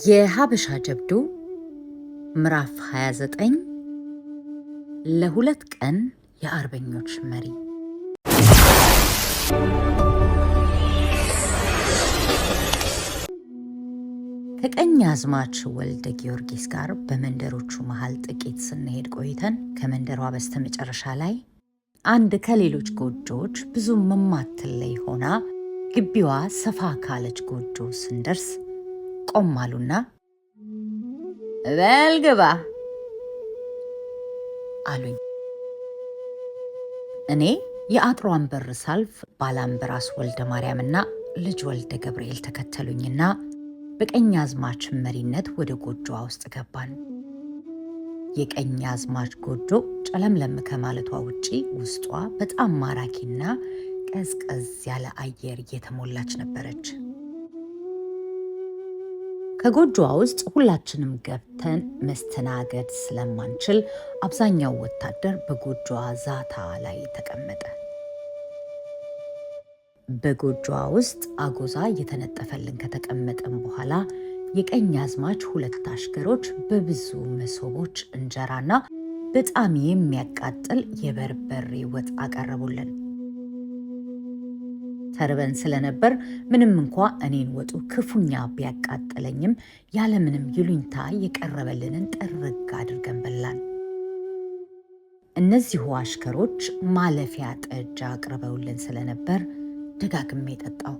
የሀበሻ ጀብዱ ምዕራፍ 29፣ ለሁለት ቀን የአርበኞች መሪ። ከቀኝ አዝማች ወልደ ጊዮርጊስ ጋር በመንደሮቹ መሃል ጥቂት ስንሄድ ቆይተን ከመንደሯ በስተመጨረሻ ላይ አንድ ከሌሎች ጎጆዎች ብዙም የማትለይ ሆና ግቢዋ ሰፋ ካለች ጎጆ ስንደርስ ቆም አሉና በል ግባ አሉኝ። እኔ የአጥሯን በር ሳልፍ ባላምበራስ ወልደ ማርያምና ልጅ ወልደ ገብርኤል ተከተሉኝና በቀኝ አዝማች መሪነት ወደ ጎጆዋ ውስጥ ገባን። የቀኝ አዝማች ጎጆ ጨለምለም ከማለቷ ውጪ ውስጧ በጣም ማራኪና ቀዝቀዝ ያለ አየር እየተሞላች ነበረች። ከጎጆዋ ውስጥ ሁላችንም ገብተን መስተናገድ ስለማንችል አብዛኛው ወታደር በጎጆዋ ዛታ ላይ ተቀመጠ። በጎጆዋ ውስጥ አጎዛ እየተነጠፈልን ከተቀመጠን በኋላ የቀኝ አዝማች ሁለት አሽከሮች በብዙ መሶቦች እንጀራና በጣም የሚያቃጥል የበርበሬ ወጥ አቀረቡልን። ተርበን ስለነበር ምንም እንኳ እኔን ወጡ ክፉኛ ቢያቃጥለኝም ያለምንም ይሉኝታ የቀረበልንን ጥርግ አድርገን በላን። እነዚሁ አሽከሮች ማለፊያ ጠጅ አቅርበውልን ስለነበር ደጋግሜ ጠጣው።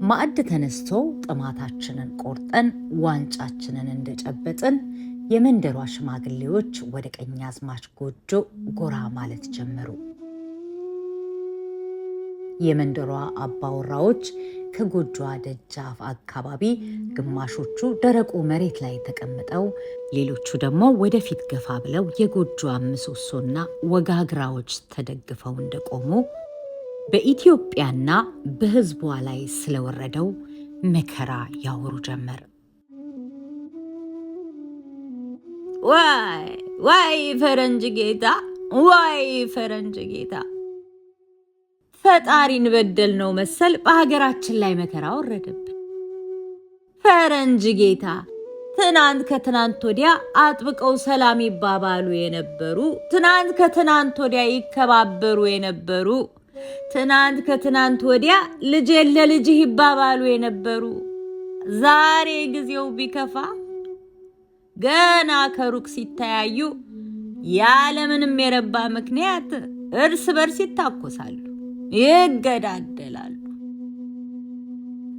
ማዕድ ተነስቶ ጥማታችንን ቆርጠን ዋንጫችንን እንደጨበጥን የመንደሯ ሽማግሌዎች ወደ ቀኛዝማች ጎጆ ጎራ ማለት ጀመሩ። የመንደሯ አባወራዎች ከጎጆዋ ደጃፍ አካባቢ ግማሾቹ ደረቁ መሬት ላይ ተቀምጠው፣ ሌሎቹ ደግሞ ወደፊት ገፋ ብለው የጎጆዋ ምሰሶና ወጋግራዎች ተደግፈው እንደቆሙ በኢትዮጵያና በሕዝቧ ላይ ስለወረደው መከራ ያወሩ ጀመር። ዋይ ዋይ ፈረንጅ ጌታ፣ ዋይ ፈረንጅ ጌታ፣ ፈጣሪን በደል ነው መሰል በሀገራችን ላይ መከራ ወረደብን። ፈረንጅ ጌታ፣ ትናንት ከትናንት ወዲያ አጥብቀው ሰላም ይባባሉ የነበሩ፣ ትናንት ከትናንት ወዲያ ይከባበሩ የነበሩ፣ ትናንት ከትናንት ወዲያ ልጄን ለልጅህ ይባባሉ የነበሩ ዛሬ ጊዜው ቢከፋ ገና ከሩቅ ሲተያዩ ያለምንም የረባ ምክንያት እርስ በርስ ይታኮሳሉ፣ ይገዳደላሉ።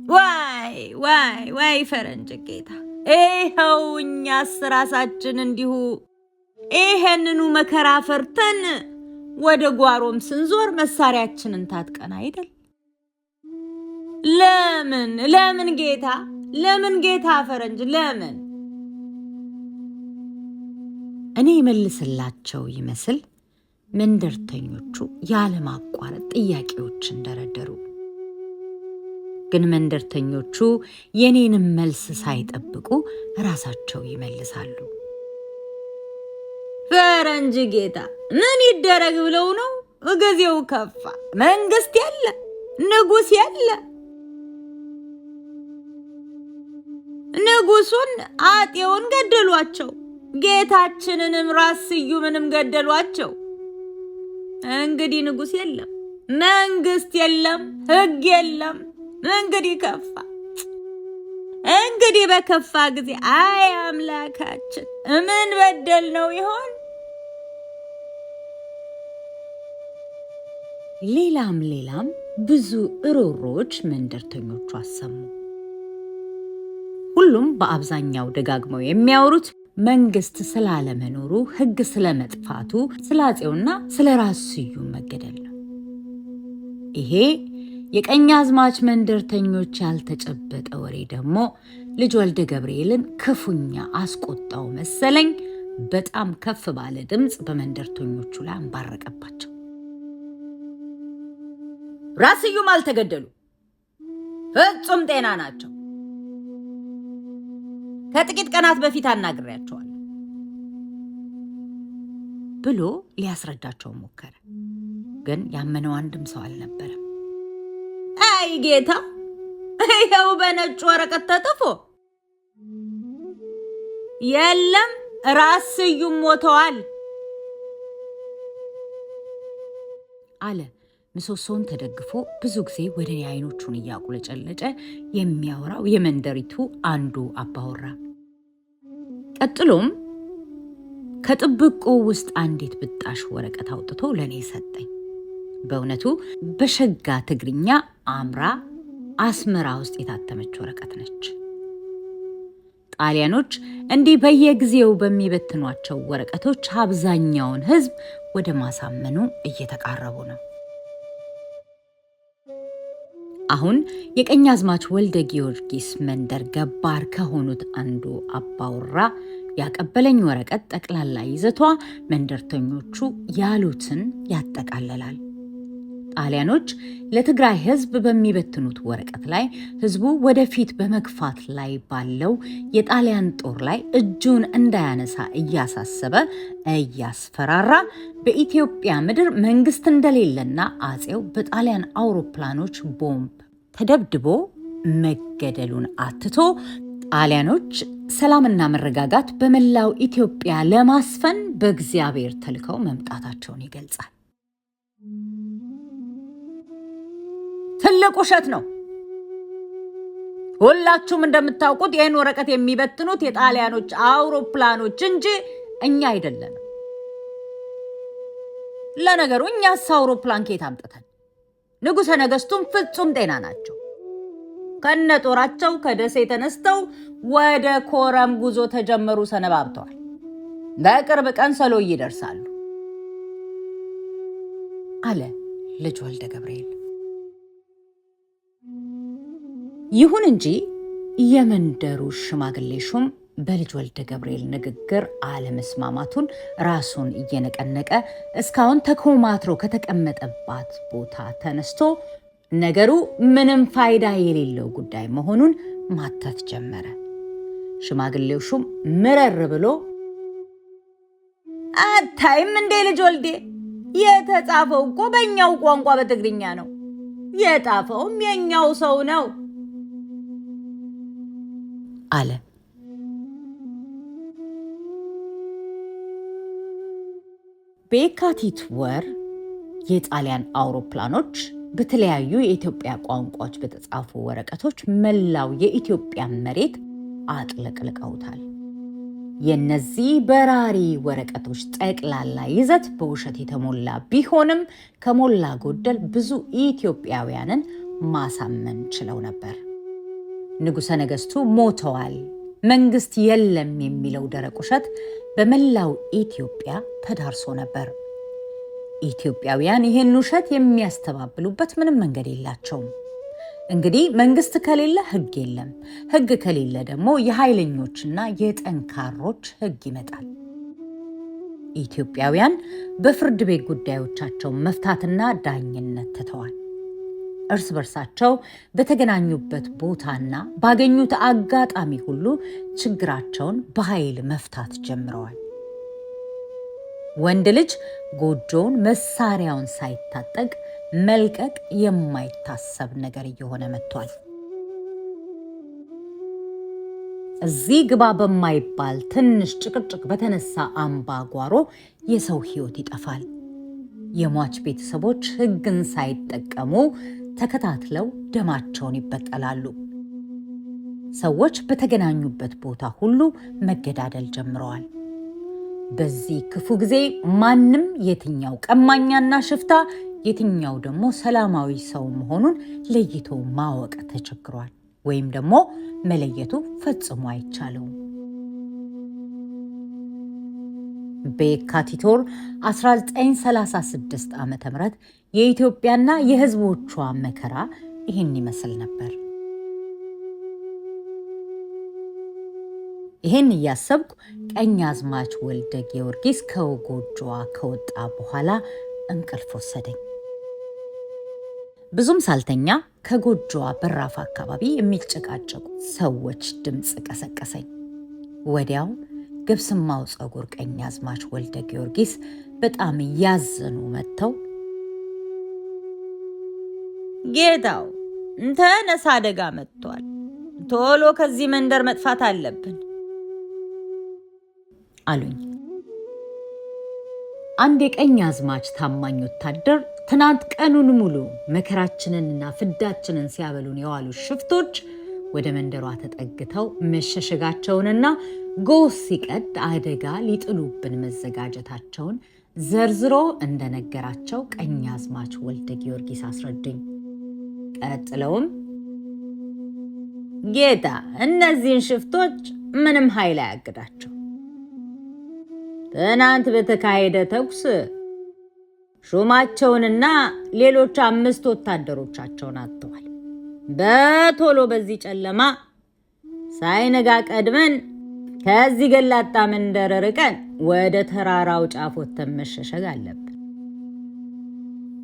ዋይ ዋይ ዋይ ፈረንጅ ጌታ፣ ይኸው እኛስ ራሳችን እንዲሁ ይሄንኑ መከራ ፈርተን ወደ ጓሮም ስንዞር መሳሪያችንን ታጥቀን አይደል? ለምን ለምን ጌታ፣ ለምን ጌታ ፈረንጅ ለምን? እኔ የመልስላቸው ይመስል መንደርተኞቹ ያለማቋረጥ ጥያቄዎችን ደረደሩ። ግን መንደርተኞቹ የኔንም መልስ ሳይጠብቁ ራሳቸው ይመልሳሉ። ፈረንጅ ጌታ፣ ምን ይደረግ ብለው ነው? ጊዜው ከፋ። መንግስት የለ፣ ንጉስ የለ። ንጉሱን አጤውን ገደሏቸው። ጌታችንንም ራስ ስዩምንም ገደሏቸው። እንግዲህ ንጉስ የለም፣ መንግስት የለም፣ ህግ የለም። እንግዲህ ከፋ። እንግዲህ በከፋ ጊዜ አይ አምላካችን ምን በደል ነው ይሆን? ሌላም ሌላም ብዙ እሮሮች መንደርተኞቹ አሰሙ። ሁሉም በአብዛኛው ደጋግመው የሚያወሩት መንግስት ስላለመኖሩ፣ ህግ ስለመጥፋቱ፣ ስለ አፄውና ስለ ራስ ስዩም መገደል ነው። ይሄ የቀኛዝማች መንደርተኞች ያልተጨበጠ ወሬ ደግሞ ልጅ ወልደ ገብርኤልን ክፉኛ አስቆጣው መሰለኝ። በጣም ከፍ ባለ ድምፅ በመንደርተኞቹ ላይ አንባረቀባቸው። ራስ ስዩም አልተገደሉ፣ ፍጹም ጤና ናቸው። ከጥቂት ቀናት በፊት አናግሬያቸዋለሁ። ብሎ ሊያስረዳቸው ሞከረ። ግን ያመነው አንድም ሰው አልነበረም። አይ ጌታ፣ ይኸው በነጭ ወረቀት ተጥፎ የለም ራስ ስዩም ሞተዋል አለ ምሰሶውን ተደግፎ ብዙ ጊዜ ወደ እኔ አይኖቹን እያቁለጨለጨ የሚያወራው የመንደሪቱ አንዱ አባወራ። ቀጥሎም ከጥብቆ ውስጥ አንዲት ብጣሽ ወረቀት አውጥቶ ለእኔ ሰጠኝ። በእውነቱ በሸጋ ትግርኛ አምራ አስመራ ውስጥ የታተመች ወረቀት ነች። ጣሊያኖች እንዲህ በየጊዜው በሚበትኗቸው ወረቀቶች አብዛኛውን ሕዝብ ወደ ማሳመኑ እየተቃረቡ ነው። አሁን የቀኛዝማች ወልደ ጊዮርጊስ መንደር ገባር ከሆኑት አንዱ አባወራ ያቀበለኝ ወረቀት ጠቅላላ ይዘቷ መንደርተኞቹ ያሉትን ያጠቃልላል። ጣሊያኖች ለትግራይ ሕዝብ በሚበትኑት ወረቀት ላይ ሕዝቡ ወደፊት በመግፋት ላይ ባለው የጣሊያን ጦር ላይ እጁን እንዳያነሳ እያሳሰበ እያስፈራራ በኢትዮጵያ ምድር መንግስት እንደሌለና አፄው በጣሊያን አውሮፕላኖች ቦምብ ተደብድቦ መገደሉን አትቶ ጣሊያኖች ሰላምና መረጋጋት በመላው ኢትዮጵያ ለማስፈን በእግዚአብሔር ተልከው መምጣታቸውን ይገልጻል። ትልቅ ውሸት ነው። ሁላችሁም እንደምታውቁት ይህን ወረቀት የሚበትኑት የጣሊያኖች አውሮፕላኖች እንጂ እኛ አይደለንም። ለነገሩ እኛስ አውሮፕላን ከየት አምጥተን? ንጉሠ ነገሥቱም ፍጹም ጤና ናቸው። ከነ ጦራቸው ከደሴ ተነስተው ወደ ኮረም ጉዞ ተጀመሩ ሰነባብተዋል። በቅርብ ቀን ሰሎይ ይደርሳሉ አለ ልጅ ወልደ ገብርኤል። ይሁን እንጂ የመንደሩ ሽማግሌ ሹም በልጅ ወልደ ገብርኤል ንግግር አለመስማማቱን ራሱን እየነቀነቀ እስካሁን ተኮማትሮ ከተቀመጠባት ቦታ ተነስቶ ነገሩ ምንም ፋይዳ የሌለው ጉዳይ መሆኑን ማተት ጀመረ። ሽማግሌው ሹም ምረር ብሎ አታይም እንዴ ልጅ ወልዴ፣ የተጻፈው እኮ በእኛው ቋንቋ በትግርኛ ነው፣ የጣፈውም የእኛው ሰው ነው አለ። በየካቲት ወር የጣሊያን አውሮፕላኖች በተለያዩ የኢትዮጵያ ቋንቋዎች በተጻፉ ወረቀቶች መላው የኢትዮጵያ መሬት አጥለቅልቀውታል። የነዚህ በራሪ ወረቀቶች ጠቅላላ ይዘት በውሸት የተሞላ ቢሆንም ከሞላ ጎደል ብዙ ኢትዮጵያውያንን ማሳመን ችለው ነበር። ንጉሠ ነገሥቱ ሞተዋል፣ መንግስት የለም የሚለው ደረቅ ውሸት በመላው ኢትዮጵያ ተዳርሶ ነበር። ኢትዮጵያውያን ይህን ውሸት የሚያስተባብሉበት ምንም መንገድ የላቸውም። እንግዲህ መንግስት ከሌለ ሕግ የለም። ሕግ ከሌለ ደግሞ የኃይለኞችና የጠንካሮች ሕግ ይመጣል። ኢትዮጵያውያን በፍርድ ቤት ጉዳዮቻቸውን መፍታትና ዳኝነት ትተዋል። እርስ በርሳቸው በተገናኙበት ቦታና ባገኙት አጋጣሚ ሁሉ ችግራቸውን በኃይል መፍታት ጀምረዋል። ወንድ ልጅ ጎጆውን መሳሪያውን ሳይታጠቅ መልቀቅ የማይታሰብ ነገር እየሆነ መጥቷል። እዚህ ግባ በማይባል ትንሽ ጭቅጭቅ በተነሳ አምባ ጓሮ የሰው ሕይወት ይጠፋል። የሟች ቤተሰቦች ሕግን ሳይጠቀሙ ተከታትለው ደማቸውን ይበቀላሉ። ሰዎች በተገናኙበት ቦታ ሁሉ መገዳደል ጀምረዋል። በዚህ ክፉ ጊዜ ማንም የትኛው ቀማኛና ሽፍታ የትኛው ደግሞ ሰላማዊ ሰው መሆኑን ለይቶ ማወቅ ተቸግሯል፣ ወይም ደግሞ መለየቱ ፈጽሞ አይቻለውም። በየካቲት ወር 1936 ዓ.ም የኢትዮጵያና የሕዝቦቿ መከራ ይህን ይመስል ነበር። ይህን እያሰብኩ ቀኛዝማች ወልደ ጊዮርጊስ ከጎጆዋ ከወጣ በኋላ እንቅልፍ ወሰደኝ። ብዙም ሳልተኛ ከጎጆዋ በራፍ አካባቢ የሚጨቃጨቁ ሰዎች ድምፅ ቀሰቀሰኝ። ወዲያው ገብስማው ፀጉር ቀኛዝማች ወልደ ጊዮርጊስ በጣም እያዘኑ መጥተው ጌታው ተነሳ፣ አደጋ መጥቷል። ቶሎ ከዚህ መንደር መጥፋት አለብን አሉኝ። አንድ የቀኝ አዝማች ታማኝ ወታደር ትናንት ቀኑን ሙሉ መከራችንንና ፍዳችንን ሲያበሉን የዋሉ ሽፍቶች ወደ መንደሯ ተጠግተው መሸሸጋቸውንና ጎህ ሲቀድ አደጋ ሊጥሉብን መዘጋጀታቸውን ዘርዝሮ እንደነገራቸው ቀኝ አዝማች ወልደ ጊዮርጊስ አስረዱኝ። ቀጥለውም ጌታ፣ እነዚህን ሽፍቶች ምንም ኃይል አያግዳቸው። ትናንት በተካሄደ ተኩስ ሹማቸውንና ሌሎች 5 ወታደሮቻቸውን አጥተዋል። በቶሎ በዚህ ጨለማ ሳይነጋ ቀድመን ከዚህ ገላጣ መንደር ርቀን ወደ ተራራው ጫፍ ወጥተን መሸሸግ አለብን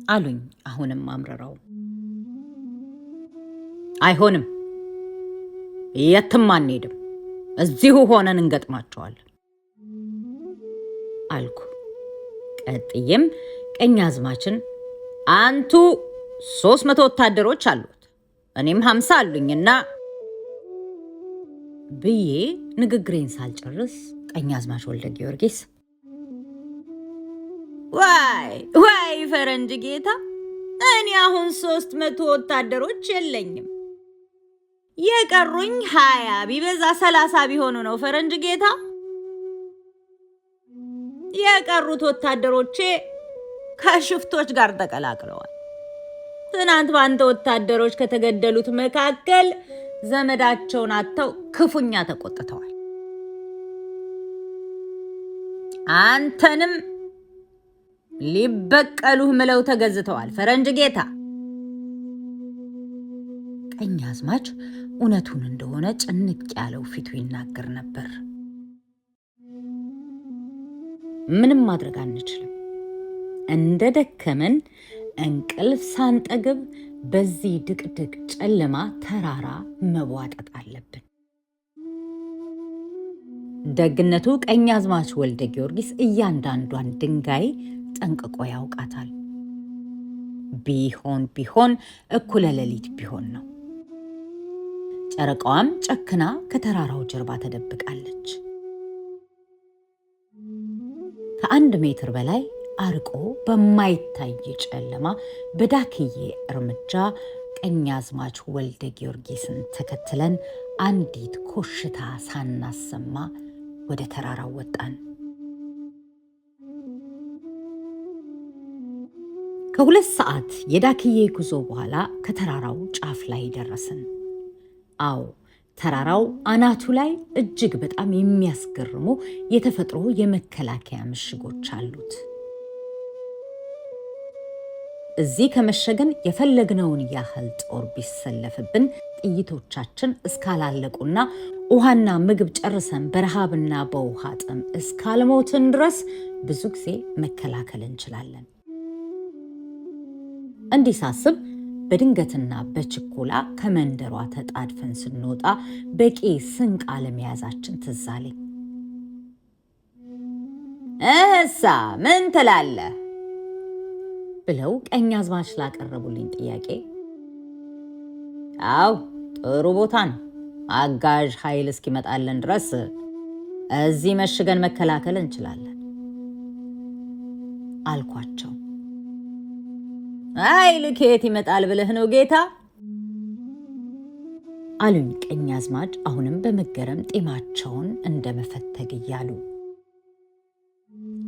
አሉኝ። አሁንም አምርረው አይሆንም፣ የትም አንሄድም፣ እዚሁ ሆነን እንገጥማቸዋለን አልኩ። ቀጥዬም ቀኝ አዝማችን አንቱ 300 ወታደሮች አሉት እኔም 50 አሉኝና ብዬ ንግግሬን ሳልጨርስ ቀኝ አዝማች ወልደ ጊዮርጊስ ዋይ ዋይ ፈረንጅ ጌታ፣ እኔ አሁን 300 ወታደሮች የለኝም፣ የቀሩኝ 20 ቢበዛ 30 ቢሆኑ ነው ፈረንጅ ጌታ። የቀሩት ወታደሮቼ ከሽፍቶች ጋር ተቀላቅለዋል። ትናንት በአንተ ወታደሮች ከተገደሉት መካከል ዘመዳቸውን አጥተው ክፉኛ ተቆጥተዋል። አንተንም ሊበቀሉህ ምለው ተገዝተዋል ፈረንጅ ጌታ። ቀኝ አዝማች እውነቱን እንደሆነ ጭንቅ ያለው ፊቱ ይናገር ነበር። ምንም ማድረግ አንችልም። እንደ ደከመን እንቅልፍ ሳንጠግብ በዚህ ድቅድቅ ጨለማ ተራራ መቧጠጥ አለብን። ደግነቱ ቀኝ አዝማች ወልደ ጊዮርጊስ እያንዳንዷን ድንጋይ ጠንቅቆ ያውቃታል። ቢሆን ቢሆን እኩለ ሌሊት ቢሆን ነው። ጨረቃዋም ጨክና ከተራራው ጀርባ ተደብቃለች። ከ1 ሜትር በላይ አርቆ በማይታይ ጨለማ በዳክዬ እርምጃ ቀኝ አዝማች ወልደ ጊዮርጊስን ተከትለን አንዲት ኮሽታ ሳናሰማ ወደ ተራራው ወጣን። ከ2 ሰዓት የዳክዬ ጉዞ በኋላ ከተራራው ጫፍ ላይ ደረስን። አዎ፣ ተራራው አናቱ ላይ እጅግ በጣም የሚያስገርሙ የተፈጥሮ የመከላከያ ምሽጎች አሉት። እዚህ ከመሸግን የፈለግነውን ያህል ጦር ቢሰለፍብን ጥይቶቻችን እስካላለቁና ውሃና ምግብ ጨርሰን በረሃብና በውሃ ጥም እስካልሞትን ድረስ ብዙ ጊዜ መከላከል እንችላለን። እንዲህ ሳስብ በድንገትና በችኮላ ከመንደሯ ተጣድፈን ስንወጣ በቂ ስንቅ አለመያዛችን ትዝ አለኝ። እህሳ ምን ትላለህ ብለው ቀኝ አዝማች ላቀረቡልኝ ጥያቄ አው ጥሩ ቦታ ነው፣ አጋዥ ኃይል እስኪመጣልን ድረስ እዚህ መሽገን መከላከል እንችላለን አልኳቸው። ኃይል ከየት ይመጣል ብለህ ነው ጌታ አሉኝ ቀኝ አዝማች አሁንም በመገረም ጢማቸውን እንደመፈተግ እያሉ።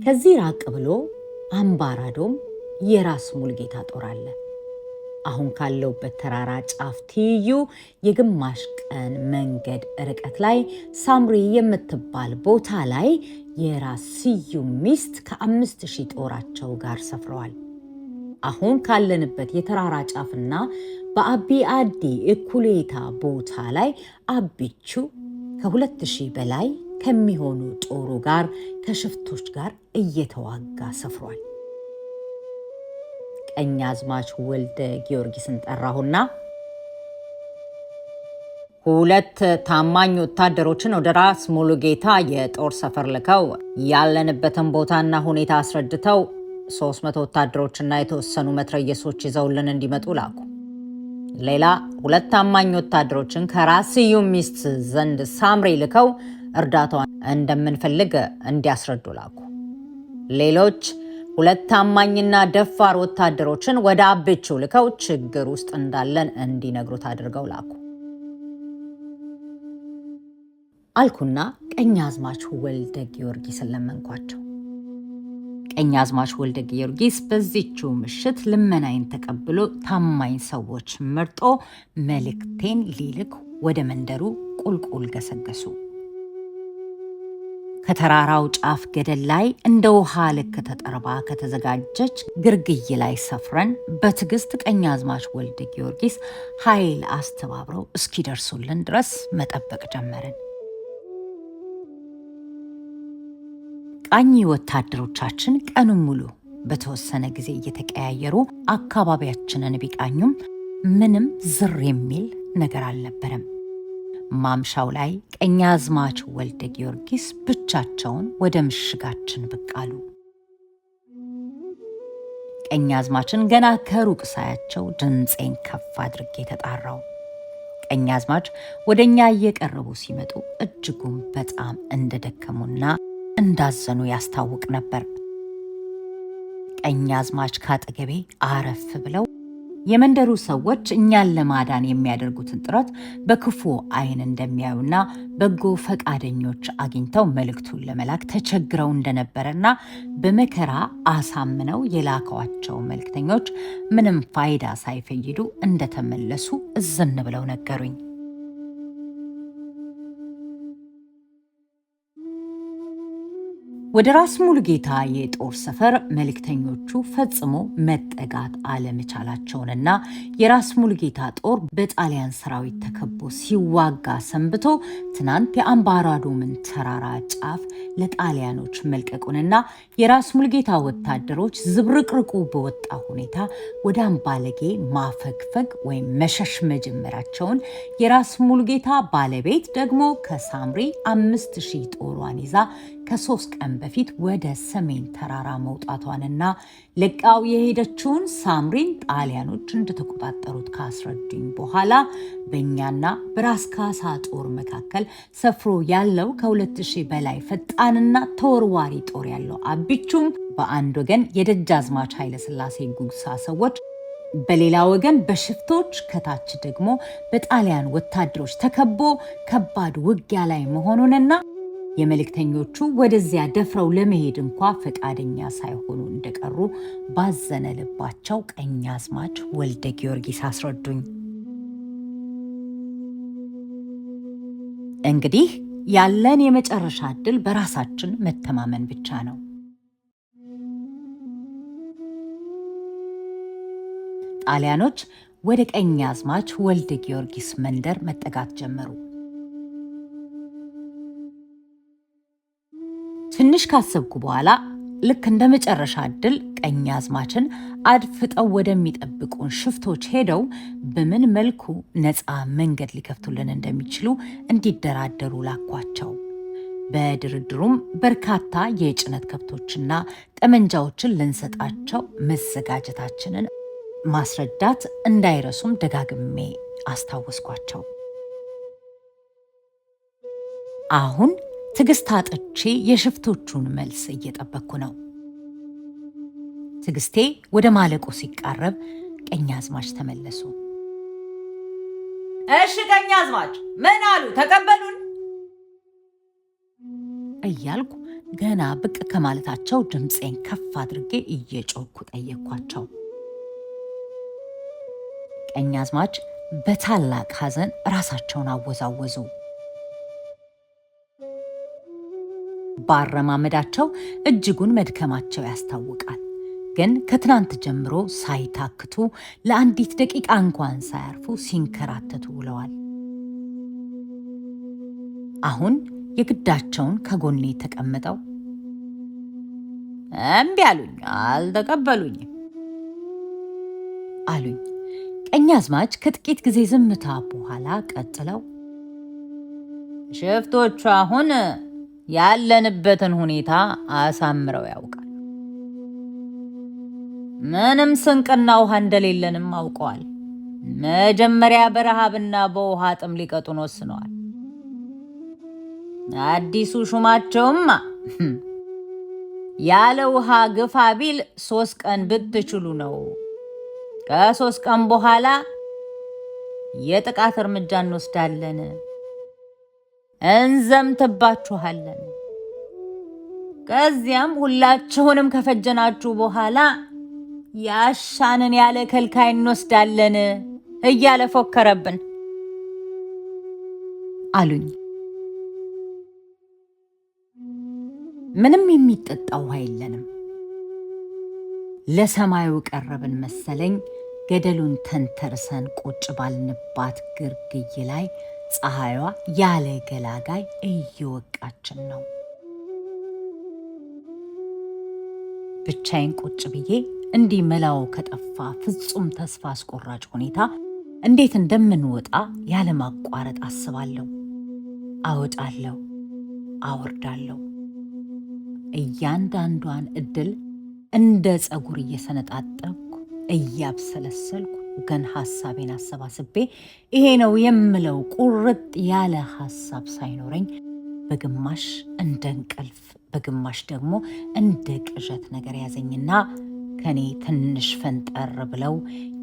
ከዚህ ራቅ ብሎ አምባራዶም የራስ ሙልጌታ ጦር አለ። አሁን ካለውበት ተራራ ጫፍ ትይዩ የግማሽ ቀን መንገድ ርቀት ላይ ሳምሪ የምትባል ቦታ ላይ የራስ ስዩም ሚስት ከ5000 ጦራቸው ጋር ሰፍረዋል። አሁን ካለንበት የተራራ ጫፍና በአቢ አዲ እኩሌታ ቦታ ላይ አቢቹ ከ2000 በላይ ከሚሆኑ ጦሩ ጋር ከሽፍቶች ጋር እየተዋጋ ሰፍሯል። ቀኝ አዝማች ወልደ ጊዮርጊስን ጠራሁና 2 ታማኝ ወታደሮችን ወደ ራስ ሙሉጌታ የጦር ሰፈር ልከው ያለንበትን ቦታና ሁኔታ አስረድተው 300 ወታደሮችና የተወሰኑ መትረየሶች ይዘውልን እንዲመጡ ላኩ። ሌላ 2 ታማኝ ወታደሮችን ከራስ ስዩም ሚስት ዘንድ ሳምሪ ልከው እርዳታዋን እንደምንፈልግ እንዲያስረዱ ላኩ። ሌሎች 2 ታማኝና ደፋር ወታደሮችን ወደ አብቹ ልከው ችግር ውስጥ እንዳለን እንዲነግሩት አድርገው ላኩ አልኩና ቀኛዝማች ወልደ ጊዮርጊስን ለመንኳቸው። ቀኛዝማች ወልደ ጊዮርጊስ በዚህችው ምሽት ልመናዬን ተቀብሎ ታማኝ ሰዎች መርጦ መልእክቴን ሊልክ ወደ መንደሩ ቁልቁል ገሰገሱ። ከተራራው ጫፍ ገደል ላይ እንደ ውሃ ልክ ተጠርባ ከተዘጋጀች ግርግይ ላይ ሰፍረን በትዕግስት ቀኛዝማች ወልደ ጊዮርጊስ ኃይል አስተባብረው እስኪደርሱልን ድረስ መጠበቅ ጀመርን። ቃኝ ወታደሮቻችን ቀኑን ሙሉ በተወሰነ ጊዜ እየተቀያየሩ አካባቢያችንን ቢቃኙም ምንም ዝር የሚል ነገር አልነበረም። ማምሻው ላይ ቀኛዝማች ወልደ ጊዮርጊስ ብቻቸውን ወደ ምሽጋችን ብቅ አሉ። ቀኛዝማችን ገና ከሩቅ ሳያቸው ድምፄን ከፍ አድርጌ ተጣራው። ቀኛዝማች ወደኛ እየቀረቡ ሲመጡ እጅጉን በጣም እንደደከሙና እንዳዘኑ ያስታውቅ ነበር። ቀኛዝማች ካጠገቤ አረፍ ብለው የመንደሩ ሰዎች እኛን ለማዳን የሚያደርጉትን ጥረት በክፉ ዓይን እንደሚያዩና በጎ ፈቃደኞች አግኝተው መልእክቱን ለመላክ ተቸግረው እንደነበረና በመከራ አሳምነው የላከዋቸው መልእክተኞች ምንም ፋይዳ ሳይፈይዱ እንደተመለሱ እዝን ብለው ነገሩኝ። ወደ ራስ ሙሉጌታ የጦር ሰፈር መልእክተኞቹ ፈጽሞ መጠጋት አለመቻላቸውንና የራስ ሙሉጌታ ጦር በጣሊያን ሰራዊት ተከቦ ሲዋጋ ሰንብቶ ትናንት የአምባራዶምን ተራራ ጫፍ ለጣሊያኖች መልቀቁንና የራስ ሙሉጌታ ወታደሮች ዝብርቅርቁ በወጣ ሁኔታ ወደ አምባለጌ ማፈግፈግ ወይም መሸሽ መጀመራቸውን፣ የራስ ሙሉጌታ ባለቤት ደግሞ ከሳምሪ 5000 ጦሯን ይዛ ከ3 ቀን በፊት ወደ ሰሜን ተራራ መውጣቷንና ለቃው የሄደችውን ሳምሪን ጣሊያኖች እንደተቆጣጠሩት ካስረዱኝ በኋላ በእኛና በራስ ካሳ ጦር መካከል ሰፍሮ ያለው ከ2000 በላይ ፈጣንና ተወርዋሪ ጦር ያለው አቢቹም በአንድ ወገን የደጃዝማች ኃይለ ሥላሴ ጉግሳ ሰዎች፣ በሌላ ወገን በሽፍቶች ከታች ደግሞ በጣሊያን ወታደሮች ተከቦ ከባድ ውጊያ ላይ መሆኑንና የመልእክተኞቹ ወደዚያ ደፍረው ለመሄድ እንኳ ፈቃደኛ ሳይሆኑ እንደቀሩ ባዘነ ልባቸው ቀኛዝማች ወልደ ጊዮርጊስ አስረዱኝ። እንግዲህ ያለን የመጨረሻ ዕድል በራሳችን መተማመን ብቻ ነው። ጣሊያኖች ወደ ቀኛዝማች ወልደ ጊዮርጊስ መንደር መጠጋት ጀመሩ። ትንሽ ካሰብኩ በኋላ ልክ እንደ መጨረሻ ዕድል ቀኛዝማችን አድፍጠው ወደሚጠብቁን ሽፍቶች ሄደው በምን መልኩ ነፃ መንገድ ሊከፍቱልን እንደሚችሉ እንዲደራደሩ ላኳቸው። በድርድሩም በርካታ የጭነት ከብቶችና ጠመንጃዎችን ልንሰጣቸው መዘጋጀታችንን ማስረዳት እንዳይረሱም ደጋግሜ አስታወስኳቸው። አሁን ትዕግስት አጥቼ የሽፍቶቹን መልስ እየጠበቅኩ ነው። ትዕግስቴ ወደ ማለቁ ሲቃረብ ቀኛዝማች ተመለሱ። እሺ ቀኛዝማች ምን አሉ? ተቀበሉን? እያልኩ ገና ብቅ ከማለታቸው ድምፄን ከፍ አድርጌ እየጮኩ ጠየቅኳቸው። ቀኛዝማች በታላቅ ሐዘን ራሳቸውን አወዛወዙ። ባረማመዳቸው እጅጉን መድከማቸው ያስታውቃል። ግን ከትናንት ጀምሮ ሳይታክቱ ለአንዲት ደቂቃ እንኳን ሳያርፉ ሲንከራተቱ ውለዋል። አሁን የግዳቸውን ከጎኔ ተቀምጠው እምቢ አሉኝ፣ አልተቀበሉኝም አሉኝ። ቀኛዝማች ከጥቂት ጊዜ ዝምታ በኋላ ቀጥለው ሽፍቶቹ አሁን ያለንበትን ሁኔታ አሳምረው ያውቃል። ምንም ስንቅና ውሃ እንደሌለንም አውቀዋል። መጀመሪያ በረሃብና በውሃ ጥም ሊቀጡን ወስነዋል። አዲሱ ሹማቸውማ ያለ ውሃ ግፋ ቢል 3 ቀን ብትችሉ ነው። ከ3 ቀን በኋላ የጥቃት እርምጃ እንወስዳለን፣ እንዘምትባችኋለን። ከዚያም ሁላችሁንም ከፈጀናችሁ በኋላ ያሻንን ያለ ከልካይ እንወስዳለን እያለ ፎከረብን አሉኝ። ምንም የሚጠጣ ውሃ የለንም። ለሰማዩ ቀረብን መሰለኝ። ገደሉን ተንተርሰን ቁጭ ባልንባት ግርግይ ላይ ፀሐይዋ ያለ ገላጋይ እየወቃችን ነው። ብቻዬን ቁጭ ብዬ እንዲህ መላው ከጠፋ ፍጹም ተስፋ አስቆራጭ ሁኔታ እንዴት እንደምንወጣ ያለማቋረጥ አስባለሁ። አወጣለሁ፣ አወርዳለሁ። እያንዳንዷን እድል እንደ ፀጉር እየሰነጣጠቅኩ እያብሰለሰልኩ ግን ሐሳቤን አሰባስቤ ይሄ ነው የምለው ቁርጥ ያለ ሐሳብ ሳይኖረኝ በግማሽ እንደ እንቅልፍ በግማሽ ደግሞ እንደ ቅዠት ነገር ያዘኝና ከኔ ትንሽ ፈንጠር ብለው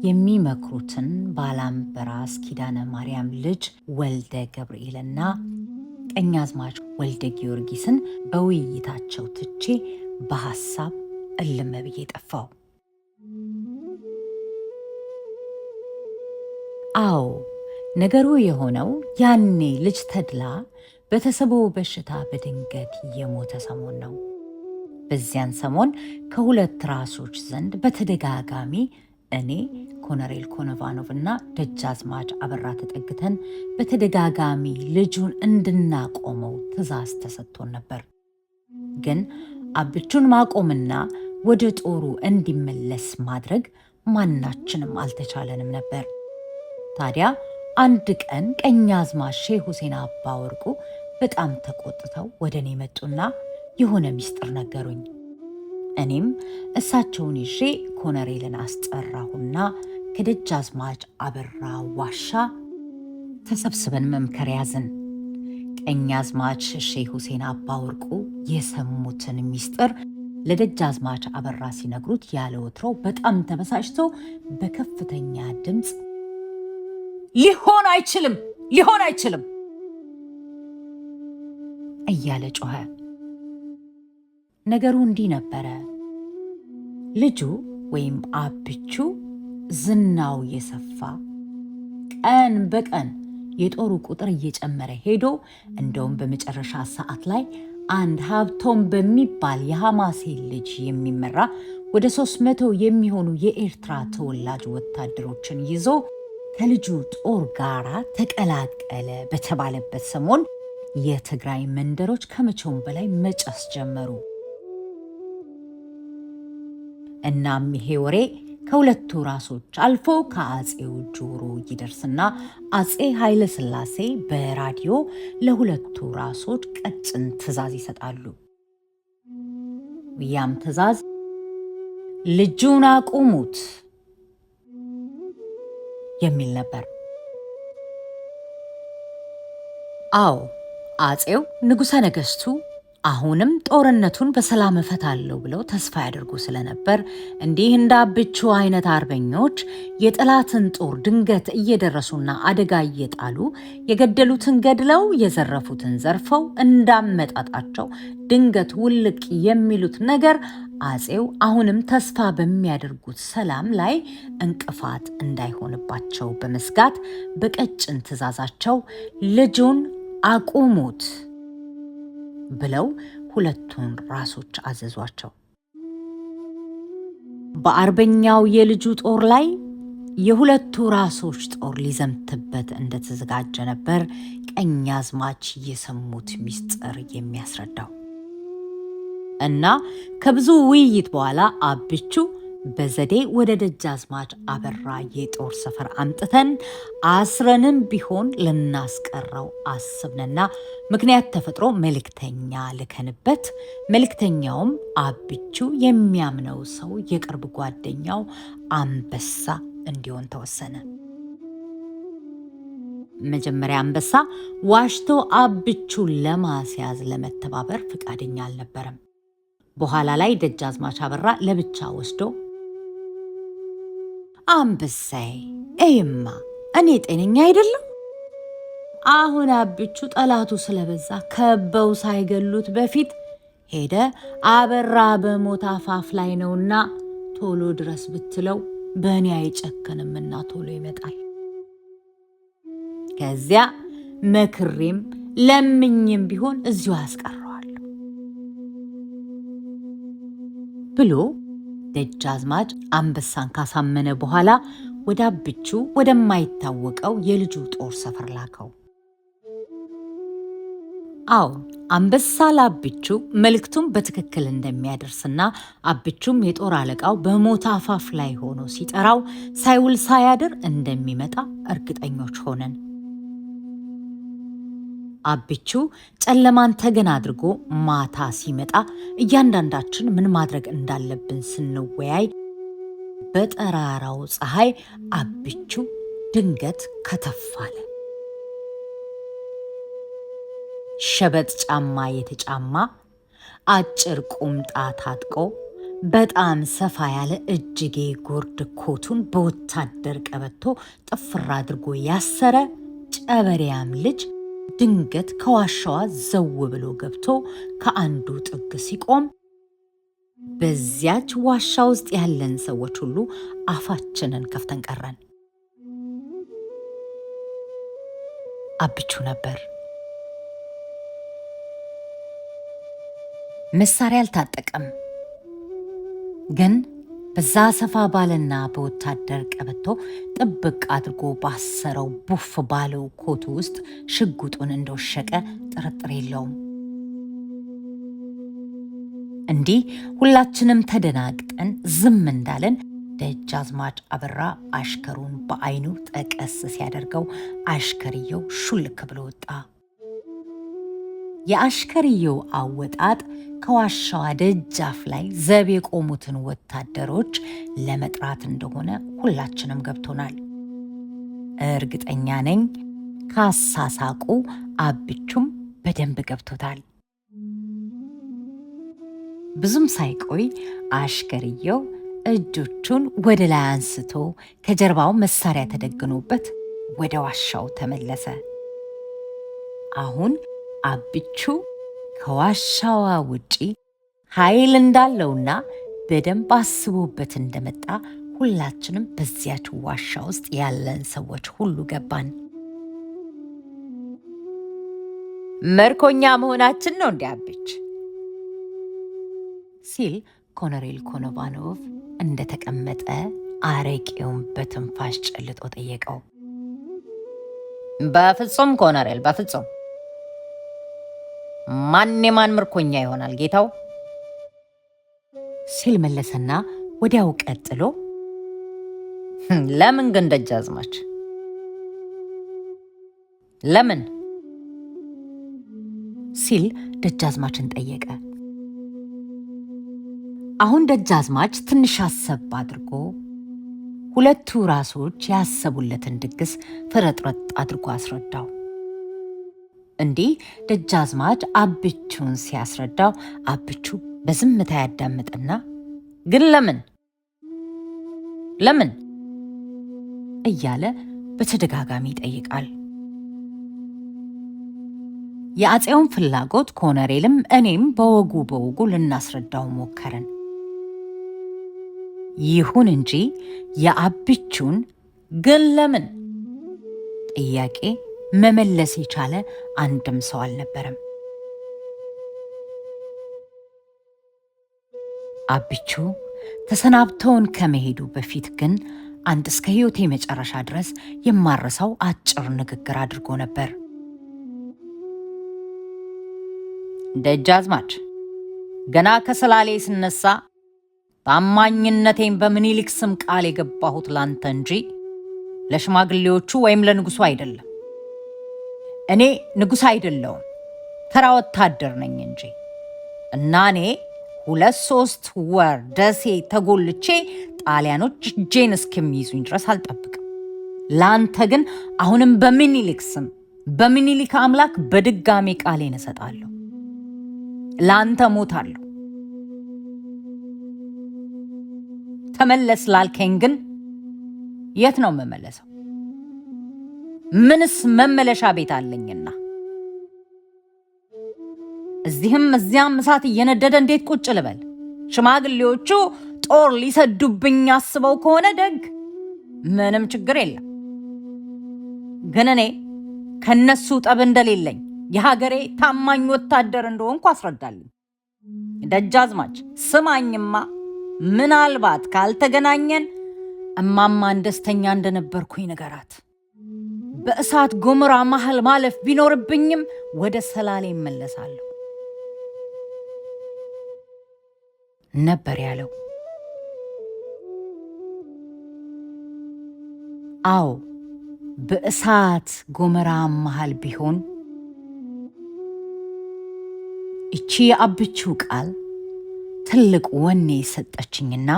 የሚመክሩትን ባላምበራስ ኪዳነ ማርያም ልጅ ወልደ ገብርኤልና ቀኛዝማች ወልደ ጊዮርጊስን በውይይታቸው ትቼ በሐሳብ እልም ብዬ ጠፋው። አዎ ነገሩ የሆነው ያኔ ልጅ ተድላ በተሰቦ በሽታ በድንገት የሞተ ሰሞን ነው። በዚያን ሰሞን ከሁለት ራሶች ዘንድ በተደጋጋሚ እኔ ኮሎኔል ኮኖቫኖቭ እና ደጃዝማች አበራ ተጠግተን በተደጋጋሚ ልጁን እንድናቆመው ትዕዛዝ ተሰጥቶን ነበር። ግን አብቹን ማቆምና ወደ ጦሩ እንዲመለስ ማድረግ ማናችንም አልተቻለንም ነበር። ታዲያ አንድ ቀን ቀኛዝማች ሼህ ሁሴን አባ ወርቁ በጣም ተቆጥተው ወደ እኔ መጡና የሆነ ሚስጥር ነገሩኝ። እኔም እሳቸውን ይዤ ኮሎኔልን አስጠራሁና ከደጃዝማች አበራ ዋሻ ተሰብስበን መምከር ያዝን። ቀኛዝማች ሼህ ሁሴን አባ ወርቁ የሰሙትን ሚስጥር ለደጃዝማች አበራ ሲነግሩት ያለ ወትሮው በጣም ተበሳጭቶ በከፍተኛ ድምፅ ሊሆን አይችልም፣ ሊሆን አይችልም እያለ ጮኸ። ነገሩ እንዲህ ነበረ። ልጁ ወይም አብቹ ዝናው የሰፋ ቀን በቀን የጦሩ ቁጥር እየጨመረ ሄዶ እንደውም በመጨረሻ ሰዓት ላይ አንድ ሀብቶም በሚባል የሐማሴን ልጅ የሚመራ ወደ 300 የሚሆኑ የኤርትራ ተወላጅ ወታደሮችን ይዞ ከልጁ ጦር ጋራ ተቀላቀለ በተባለበት ሰሞን የትግራይ መንደሮች ከመቼውም በላይ መጨስ ጀመሩ። እናም ይሄ ወሬ ከሁለቱ ራሶች አልፎ ከአጼው ጆሮ ይደርስና አጼ ኃይለ ሥላሴ በራዲዮ ለሁለቱ ራሶች ቀጭን ትዕዛዝ ይሰጣሉ። ያም ትዕዛዝ ልጁን አቁሙት የሚል ነበር። አዎ አጼው ንጉሠ ነገሥቱ አሁንም ጦርነቱን በሰላም እፈታለሁ ብለው ተስፋ ያደርጉ ስለነበር እንዲህ እንደ አብቹ አይነት አርበኞች የጠላትን ጦር ድንገት እየደረሱና አደጋ እየጣሉ የገደሉትን ገድለው የዘረፉትን ዘርፈው እንዳመጣጣቸው ድንገት ውልቅ የሚሉት ነገር አጼው አሁንም ተስፋ በሚያደርጉት ሰላም ላይ እንቅፋት እንዳይሆንባቸው በመስጋት በቀጭን ትዕዛዛቸው ልጁን አቁሙት ብለው ሁለቱን ራሶች አዘዟቸው። በአርበኛው የልጁ ጦር ላይ የሁለቱ ራሶች ጦር ሊዘምትበት እንደተዘጋጀ ነበር ቀኛዝማች የሰሙት ሚስጥር የሚያስረዳው። እና ከብዙ ውይይት በኋላ አብቹ በዘዴ ወደ ደጃዝማች አበራ የጦር ሰፈር አምጥተን አስረንም ቢሆን ልናስቀረው አስብንና ምክንያት ተፈጥሮ መልእክተኛ ልከንበት፣ መልእክተኛውም አብቹ የሚያምነው ሰው የቅርብ ጓደኛው አንበሳ እንዲሆን ተወሰነ። መጀመሪያ አንበሳ ዋሽቶ አብቹን ለማስያዝ ለመተባበር ፈቃደኛ አልነበረም። በኋላ ላይ ደጃዝማች አበራ ለብቻ ወስዶ አንበሳዬ፣ እይማ እኔ ጤነኛ አይደለም። አሁን አብቹ ጠላቱ ስለበዛ ከበው ሳይገሉት በፊት ሄደ አበራ በሞት አፋፍ ላይ ነውና ቶሎ ድረስ ብትለው በእኔ አይጨክንምና ቶሎ ይመጣል። ከዚያ መክሬም ለምኝም ቢሆን እዚሁ አስቀረዋለሁ ብሎ ደጃዝማች አንበሳን ካሳመነ በኋላ ወደ አብቹ ወደማይታወቀው የልጁ ጦር ሰፈር ላከው። አዎ፣ አንበሳ ለአብቹ መልእክቱን በትክክል እንደሚያደርስና አብቹም የጦር አለቃው በሞት አፋፍ ላይ ሆኖ ሲጠራው ሳይውል ሳያድር እንደሚመጣ እርግጠኞች ሆነን። አብቹ ጨለማን ተገን አድርጎ ማታ ሲመጣ እያንዳንዳችን ምን ማድረግ እንዳለብን ስንወያይ በጠራራው ፀሐይ አብቹ ድንገት ከተፍ አለ። ሸበጥ ጫማ የተጫማ፣ አጭር ቁምጣ ታጥቆ፣ በጣም ሰፋ ያለ እጅጌ ጎርድ ኮቱን በወታደር ቀበቶ ጥፍር አድርጎ ያሰረ ጨበሪያም ልጅ ድንገት ከዋሻዋ ዘው ብሎ ገብቶ ከአንዱ ጥግ ሲቆም በዚያች ዋሻ ውስጥ ያለን ሰዎች ሁሉ አፋችንን ከፍተን ቀረን። አብቹ ነበር። መሳሪያ አልታጠቀም፣ ግን በዛ ሰፋ ባለና በወታደር ቀበቶ ጥብቅ አድርጎ ባሰረው ቡፍ ባለው ኮቱ ውስጥ ሽጉጡን እንደወሸቀ ጥርጥር የለውም። እንዲህ ሁላችንም ተደናግጠን ዝም እንዳለን ደጃዝማች አበራ አሽከሩን በዓይኑ ጠቀስ ሲያደርገው አሽከርየው ሹልክ ብሎ ወጣ። የአሽከርየው አወጣጥ ከዋሻዋ ደጃፍ ላይ ዘብ የቆሙትን ወታደሮች ለመጥራት እንደሆነ ሁላችንም ገብቶናል። እርግጠኛ ነኝ ካሳሳቁ አብቹም በደንብ ገብቶታል። ብዙም ሳይቆይ አሽከርየው እጆቹን ወደ ላይ አንስቶ ከጀርባው መሳሪያ ተደግኖበት ወደ ዋሻው ተመለሰ። አሁን አብቹ ከዋሻዋ ውጪ ኃይል እንዳለውና በደንብ አስቦበት እንደመጣ ሁላችንም በዚያች ዋሻ ውስጥ ያለን ሰዎች ሁሉ ገባን። መርኮኛ መሆናችን ነው እንዲ አብች ሲል ኮሎኔል ኮኖቫኖቭ እንደተቀመጠ አረቄውን በትንፋሽ ጨልጦ ጠየቀው። በፍጹም ኮሎኔል፣ በፍጹም። ማን የማን ምርኮኛ ይሆናል ጌታው? ሲል መለሰና ወዲያው ቀጥሎ ለምን ግን ደጃዝማች ለምን ሲል ደጃዝማችን ጠየቀ። አሁን ደጃዝማች ትንሽ አሰብ አድርጎ ሁለቱ ራሶች ያሰቡለትን ድግስ ፍረጥረጥ አድርጎ አስረዳው። እንዲህ ደጃዝማች አብቹን ሲያስረዳው አብቹ በዝምታ ያዳምጥና ግን ለምን ለምን እያለ በተደጋጋሚ ይጠይቃል። የአፄውን ፍላጎት ኮሎኔልም እኔም በወጉ በወጉ ልናስረዳው ሞከርን። ይሁን እንጂ የአብቹን ግን ለምን ጥያቄ መመለስ የቻለ አንድም ሰው አልነበረም። አብቹ ተሰናብተውን ከመሄዱ በፊት ግን አንድ እስከ ሕይወቴ መጨረሻ ድረስ የማረሳው አጭር ንግግር አድርጎ ነበር። ደጃዝማች፣ ገና ከሰላሌ ስነሳ ታማኝነቴን በምኒልክ ስም ቃል የገባሁት ላንተ እንጂ ለሽማግሌዎቹ ወይም ለንጉሱ አይደለም። እኔ ንጉሥ አይደለሁም፣ ተራ ወታደር ነኝ እንጂ እና እኔ 2-3 ወር ደሴ ተጎልቼ ጣሊያኖች እጄን እስከሚይዙኝ ድረስ አልጠብቅም። ላንተ ግን አሁንም በምኒልክ ስም በምኒልክ አምላክ በድጋሜ ቃሌን እሰጣለሁ። ላንተ ሞታለሁ። ተመለስ ላልከኝ ግን የት ነው የምመለሰው? ምንስ መመለሻ ቤት አለኝና? እዚህም እዚያም እሳት እየነደደ እንዴት ቁጭ ልበል? ሽማግሌዎቹ ጦር ሊሰዱብኝ አስበው ከሆነ ደግ፣ ምንም ችግር የለም። ግን እኔ ከነሱ ጠብ እንደሌለኝ የሀገሬ ታማኝ ወታደር እንደሆንኩ አስረዳልኝ። ደጃዝማች ስማኝማ፣ ምናልባት ካልተገናኘን እማማን ደስተኛ እንደነበርኩኝ ንገራት። በእሳት ጎመራ መሃል ማለፍ ቢኖርብኝም ወደ ሰላሌ እመለሳለሁ ነበር ያለው። አዎ በእሳት ጎመራ መሃል ቢሆን እቺ የአብቹ ቃል ትልቅ ወኔ ሰጠችኝና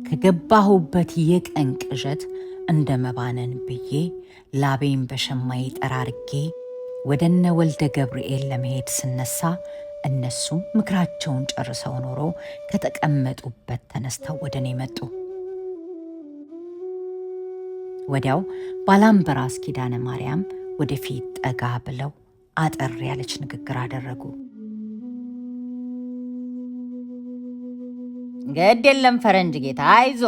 ከገባሁበት የቀን ቅዠት እንደ መባነን ብዬ ላቤን በሸማዬ ጠራርጌ ወደነ ወልደ ገብርኤል ለመሄድ ስነሳ እነሱም ምክራቸውን ጨርሰው ኖሮ ከተቀመጡበት ተነስተው ወደ እኔ መጡ። ወዲያው ባላምበራስ ኪዳነ ማርያም ወደፊት ጠጋ ብለው አጠር ያለች ንግግር አደረጉ። ግድ የለም ፈረንጅ ጌታ፣ አይዞ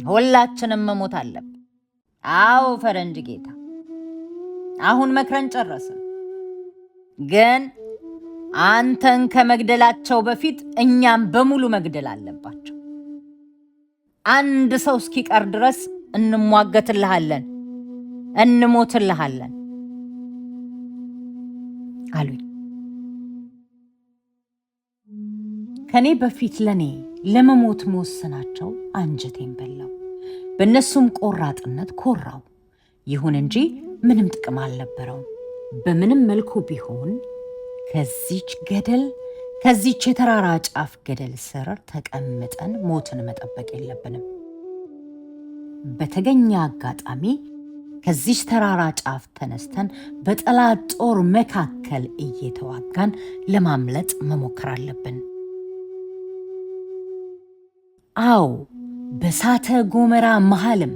ሁላችንም መሞት አለብን። አዎ ፈረንጅ ጌታ፣ አሁን መክረን ጨረስን። ግን አንተን ከመግደላቸው በፊት እኛም በሙሉ መግደል አለባቸው። አንድ ሰው እስኪቀር ድረስ እንሟገትልሃለን፣ እንሞትልሃለን አሉኝ። ከኔ በፊት ለኔ ለመሞት መወሰናቸው አንጀቴን በላው። በእነሱም ቆራጥነት ኮራው። ይሁን እንጂ ምንም ጥቅም አልነበረውም። በምንም መልኩ ቢሆን ከዚች ገደል ከዚች የተራራ ጫፍ ገደል ስር ተቀምጠን ሞትን መጠበቅ የለብንም። በተገኘ አጋጣሚ ከዚች ተራራ ጫፍ ተነስተን በጠላት ጦር መካከል እየተዋጋን ለማምለጥ መሞከር አለብን። አዎ በእሳተ ጎመራ መሃልም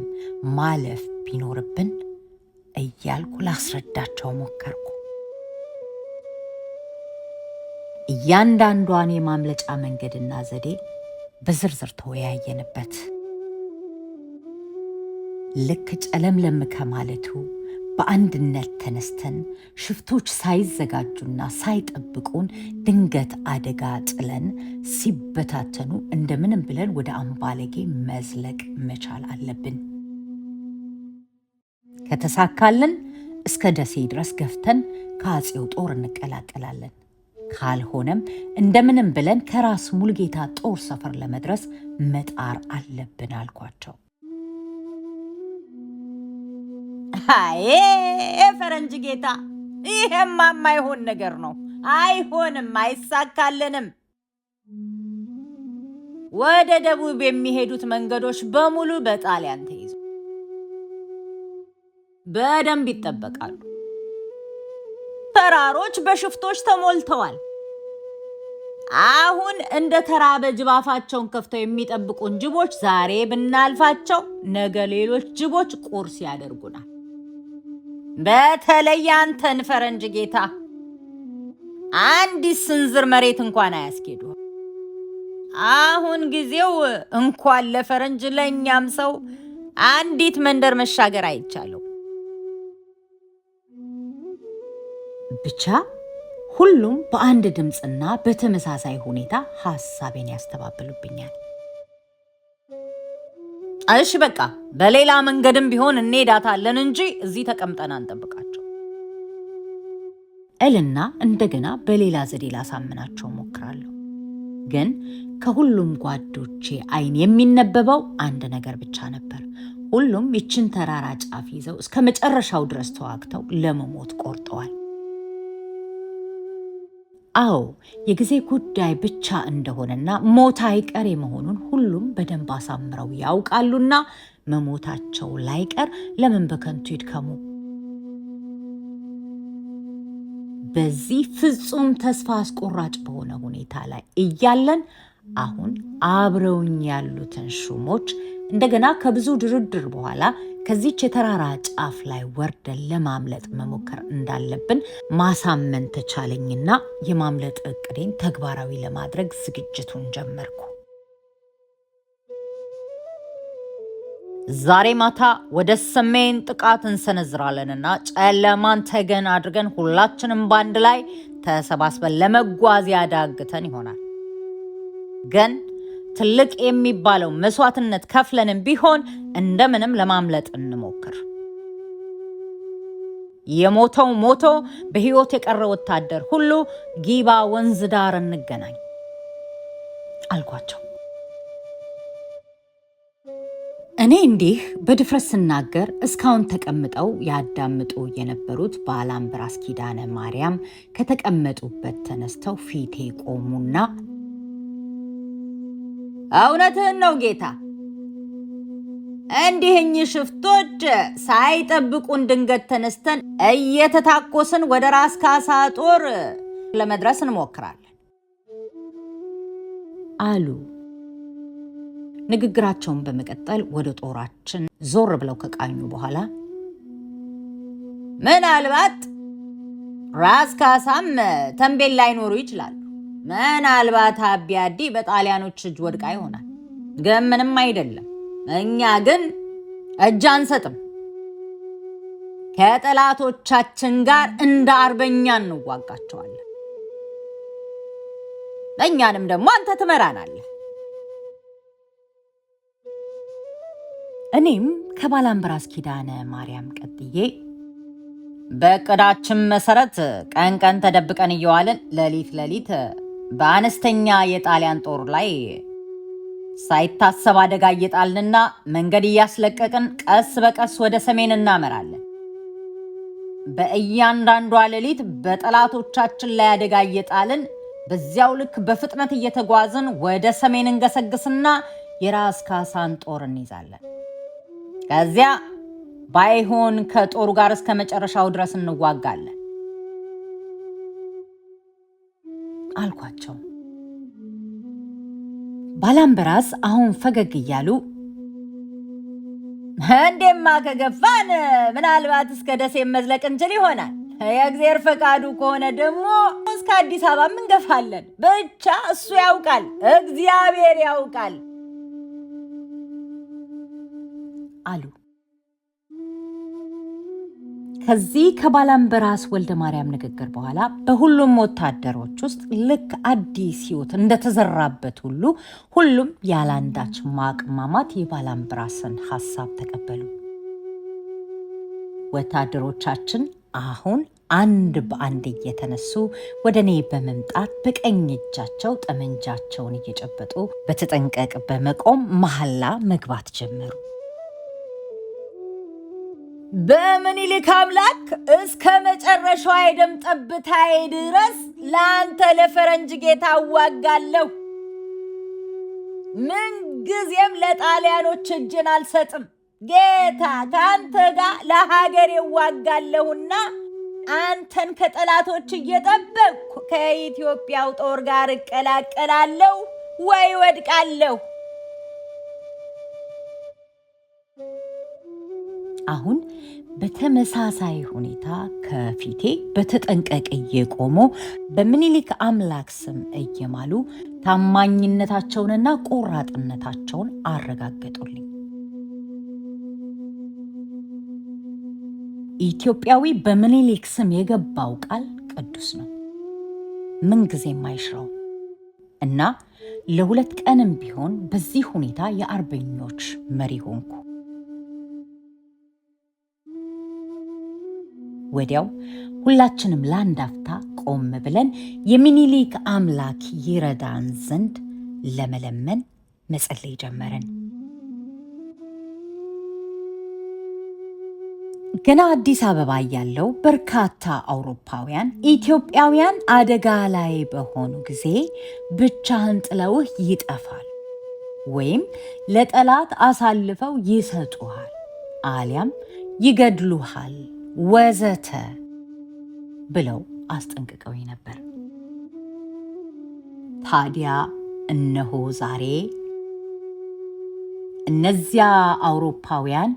ማለፍ ቢኖርብን እያልኩ ላስረዳቸው ሞከርኩ። እያንዳንዷን የማምለጫ መንገድና ዘዴ በዝርዝር ተወያየንበት። ልክ ጨለምለም ከማለቱ በአንድነት ተነስተን ሽፍቶች ሳይዘጋጁና ሳይጠብቁን ድንገት አደጋ ጥለን ሲበታተኑ እንደምንም ብለን ወደ አምባለጌ መዝለቅ መቻል አለብን። ከተሳካልን እስከ ደሴ ድረስ ገፍተን ከአፄው ጦር እንቀላቀላለን። ካልሆነም እንደምንም ብለን ከራስ ሙልጌታ ጦር ሰፈር ለመድረስ መጣር አለብን አልኳቸው። አይ ፈረንጅ ጌታ፣ ይሄማ የማይሆን ነገር ነው። አይሆንም፣ አይሳካልንም። ወደ ደቡብ የሚሄዱት መንገዶች በሙሉ በጣሊያን ተይዘው በደንብ ይጠበቃሉ። ተራሮች በሽፍቶች ተሞልተዋል። አሁን እንደ ተራበ ጅብ አፋቸውን ከፍተው የሚጠብቁን ጅቦች ዛሬ ብናልፋቸው ነገ ሌሎች ጅቦች ቁርስ ያደርጉናል። በተለይ አንተን ፈረንጅ ጌታ አንዲት ስንዝር መሬት እንኳን አያስኬዱ። አሁን ጊዜው እንኳን ለፈረንጅ ለእኛም ሰው አንዲት መንደር መሻገር አይቻለው። ብቻ ሁሉም በአንድ ድምፅና በተመሳሳይ ሁኔታ ሐሳቤን ያስተባብሉብኛል። እሺ በቃ በሌላ መንገድም ቢሆን እንሄዳታለን እንጂ እዚህ ተቀምጠን አንጠብቃቸው እልና እንደገና በሌላ ዘዴ ላሳምናቸው ሞክራለሁ። ግን ከሁሉም ጓዶቼ ዓይን የሚነበበው አንድ ነገር ብቻ ነበር። ሁሉም ይችን ተራራ ጫፍ ይዘው እስከ መጨረሻው ድረስ ተዋግተው ለመሞት ቆርጠዋል። አዎ፣ የጊዜ ጉዳይ ብቻ እንደሆነና ሞት አይቀሬ መሆኑን ሁሉም በደንብ አሳምረው ያውቃሉና መሞታቸው ላይቀር ለምን በከንቱ ይድከሙ? በዚህ ፍጹም ተስፋ አስቆራጭ በሆነ ሁኔታ ላይ እያለን አሁን አብረውኝ ያሉትን ሹሞች እንደገና ከብዙ ድርድር በኋላ ከዚች የተራራ ጫፍ ላይ ወርደን ለማምለጥ መሞከር እንዳለብን ማሳመን ተቻለኝና የማምለጥ እቅዴን ተግባራዊ ለማድረግ ዝግጅቱን ጀመርኩ። ዛሬ ማታ ወደ ሰሜን ጥቃት እንሰነዝራለንና ጨለማን ተገን አድርገን ሁላችንም በአንድ ላይ ተሰባስበን ለመጓዝ ያዳግተን ይሆናል። ግን ትልቅ የሚባለው መስዋዕትነት ከፍለንም ቢሆን እንደምንም ለማምለጥ እንሞክር። የሞተው ሞቶ በሕይወት የቀረ ወታደር ሁሉ ጊባ ወንዝ ዳር እንገናኝ አልኳቸው። እኔ እንዲህ በድፍረት ስናገር እስካሁን ተቀምጠው ያዳምጡ የነበሩት ባላምባራስ ኪዳነ ማርያም ከተቀመጡበት ተነስተው ፊቴ ቆሙና እውነትህን ነው ጌታ፣ እንዲህ እኚህ ሽፍቶች ሳይጠብቁን ድንገት ተነስተን እየተታኮስን ወደ ራስ ካሳ ጦር ለመድረስ እንሞክራለን አሉ። ንግግራቸውን በመቀጠል ወደ ጦራችን ዞር ብለው ከቃኙ በኋላ ምናልባት ራስ ካሳም ተንቤን ላይኖሩ ይችላሉ። ምናልባት አቢያዲ በጣሊያኖች እጅ ወድቃ ይሆናል። ግን ምንም አይደለም። እኛ ግን እጅ አንሰጥም። ከጠላቶቻችን ጋር እንደ አርበኛ እንዋጋቸዋለን። እኛንም ደግሞ አንተ ትመራናለህ። እኔም ከባላምባራስ ኪዳነ ማርያም ቀጥዬ በእቅዳችን መሰረት ቀን ቀን ተደብቀን እየዋልን ሌሊት ሌሊት በአነስተኛ የጣሊያን ጦር ላይ ሳይታሰብ አደጋ እየጣልንና መንገድ እያስለቀቅን ቀስ በቀስ ወደ ሰሜን እናመራለን። በእያንዳንዷ ሌሊት በጠላቶቻችን ላይ አደጋ እየጣልን በዚያው ልክ በፍጥነት እየተጓዝን ወደ ሰሜን እንገሰግስና የራስ ካሳን ጦር እንይዛለን። ከዚያ ባይሆን ከጦሩ ጋር እስከ መጨረሻው ድረስ እንዋጋለን አልኳቸው። ባላምበራስ አሁን ፈገግ እያሉ እንዴማ ከገፋን ምናልባት እስከ ደሴ መዝለቅ እንችል ይሆናል። የእግዚአብሔር ፈቃዱ ከሆነ ደግሞ እስከ አዲስ አበባ እንገፋለን። ብቻ እሱ ያውቃል፣ እግዚአብሔር ያውቃል አሉ። ከዚህ ከባላምበራስ ወልደ ማርያም ንግግር በኋላ በሁሉም ወታደሮች ውስጥ ልክ አዲስ ሕይወት እንደተዘራበት ሁሉ ሁሉም ያላንዳች ማቅማማት የባላምበራስን ሀሳብ ተቀበሉ። ወታደሮቻችን አሁን አንድ በአንድ እየተነሱ ወደ እኔ በመምጣት በቀኝ እጃቸው ጠመንጃቸውን እየጨበጡ በተጠንቀቅ በመቆም መሐላ መግባት ጀመሩ። በምኒልክ አምላክ እስከ መጨረሻዋ የደም ጠብታዬ ድረስ ለአንተ ለፈረንጅ ጌታ እዋጋለሁ። ምንጊዜም ለጣሊያኖች እጅን አልሰጥም። ጌታ ከአንተ ጋር ለሀገር እዋጋለሁና አንተን ከጠላቶች እየጠበቅኩ ከኢትዮጵያው ጦር ጋር እቀላቀላለሁ ወይ ወድቃለሁ። አሁን በተመሳሳይ ሁኔታ ከፊቴ በተጠንቀቅ እየቆሙ በምኒልክ አምላክ ስም እየማሉ ታማኝነታቸውንና ቆራጥነታቸውን አረጋገጡልኝ። ኢትዮጵያዊ በምኒልክ ስም የገባው ቃል ቅዱስ ነው፣ ምንጊዜም አይሽረውም እና ለሁለት ቀንም ቢሆን በዚህ ሁኔታ የአርበኞች መሪ ሆንኩ። ወዲያው ሁላችንም ለአንድ አፍታ ቆም ብለን የሚኒሊክ አምላክ ይረዳን ዘንድ ለመለመን መጸለይ ጀመርን። ገና አዲስ አበባ ያለው በርካታ አውሮፓውያን ኢትዮጵያውያን አደጋ ላይ በሆኑ ጊዜ ብቻህን ጥለውህ ይጠፋል ወይም ለጠላት አሳልፈው ይሰጡሃል አሊያም ይገድሉሃል ወዘተ ብለው አስጠንቅቀውኝ ነበር። ታዲያ እነሆ ዛሬ እነዚያ አውሮፓውያን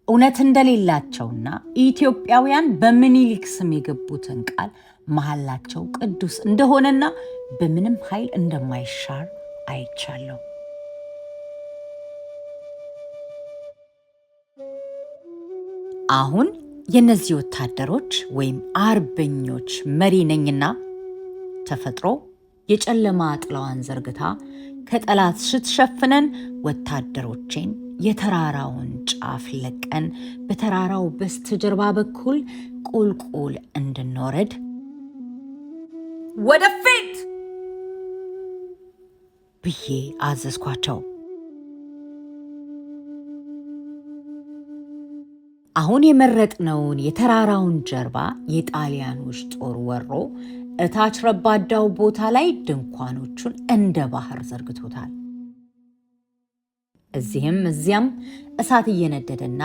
እውነት እንደሌላቸውና ኢትዮጵያውያን በምኒልክ ስም የገቡትን ቃል መሐላቸው ቅዱስ እንደሆነና በምንም ኃይል እንደማይሻር አይቻለሁ። አሁን የእነዚህ ወታደሮች ወይም አርበኞች መሪ ነኝና ተፈጥሮ የጨለማ ጥላዋን ዘርግታ ከጠላት ስትሸፍነን ወታደሮቼን የተራራውን ጫፍ ለቀን በተራራው በስተጀርባ በኩል ቁልቁል እንድንወረድ ወደፊት ብዬ አዘዝኳቸው። አሁን የመረጥነውን የተራራውን ጀርባ የጣሊያኖች ጦር ወሮ እታች ረባዳው ቦታ ላይ ድንኳኖቹን እንደ ባህር ዘርግቶታል። እዚህም እዚያም እሳት እየነደደና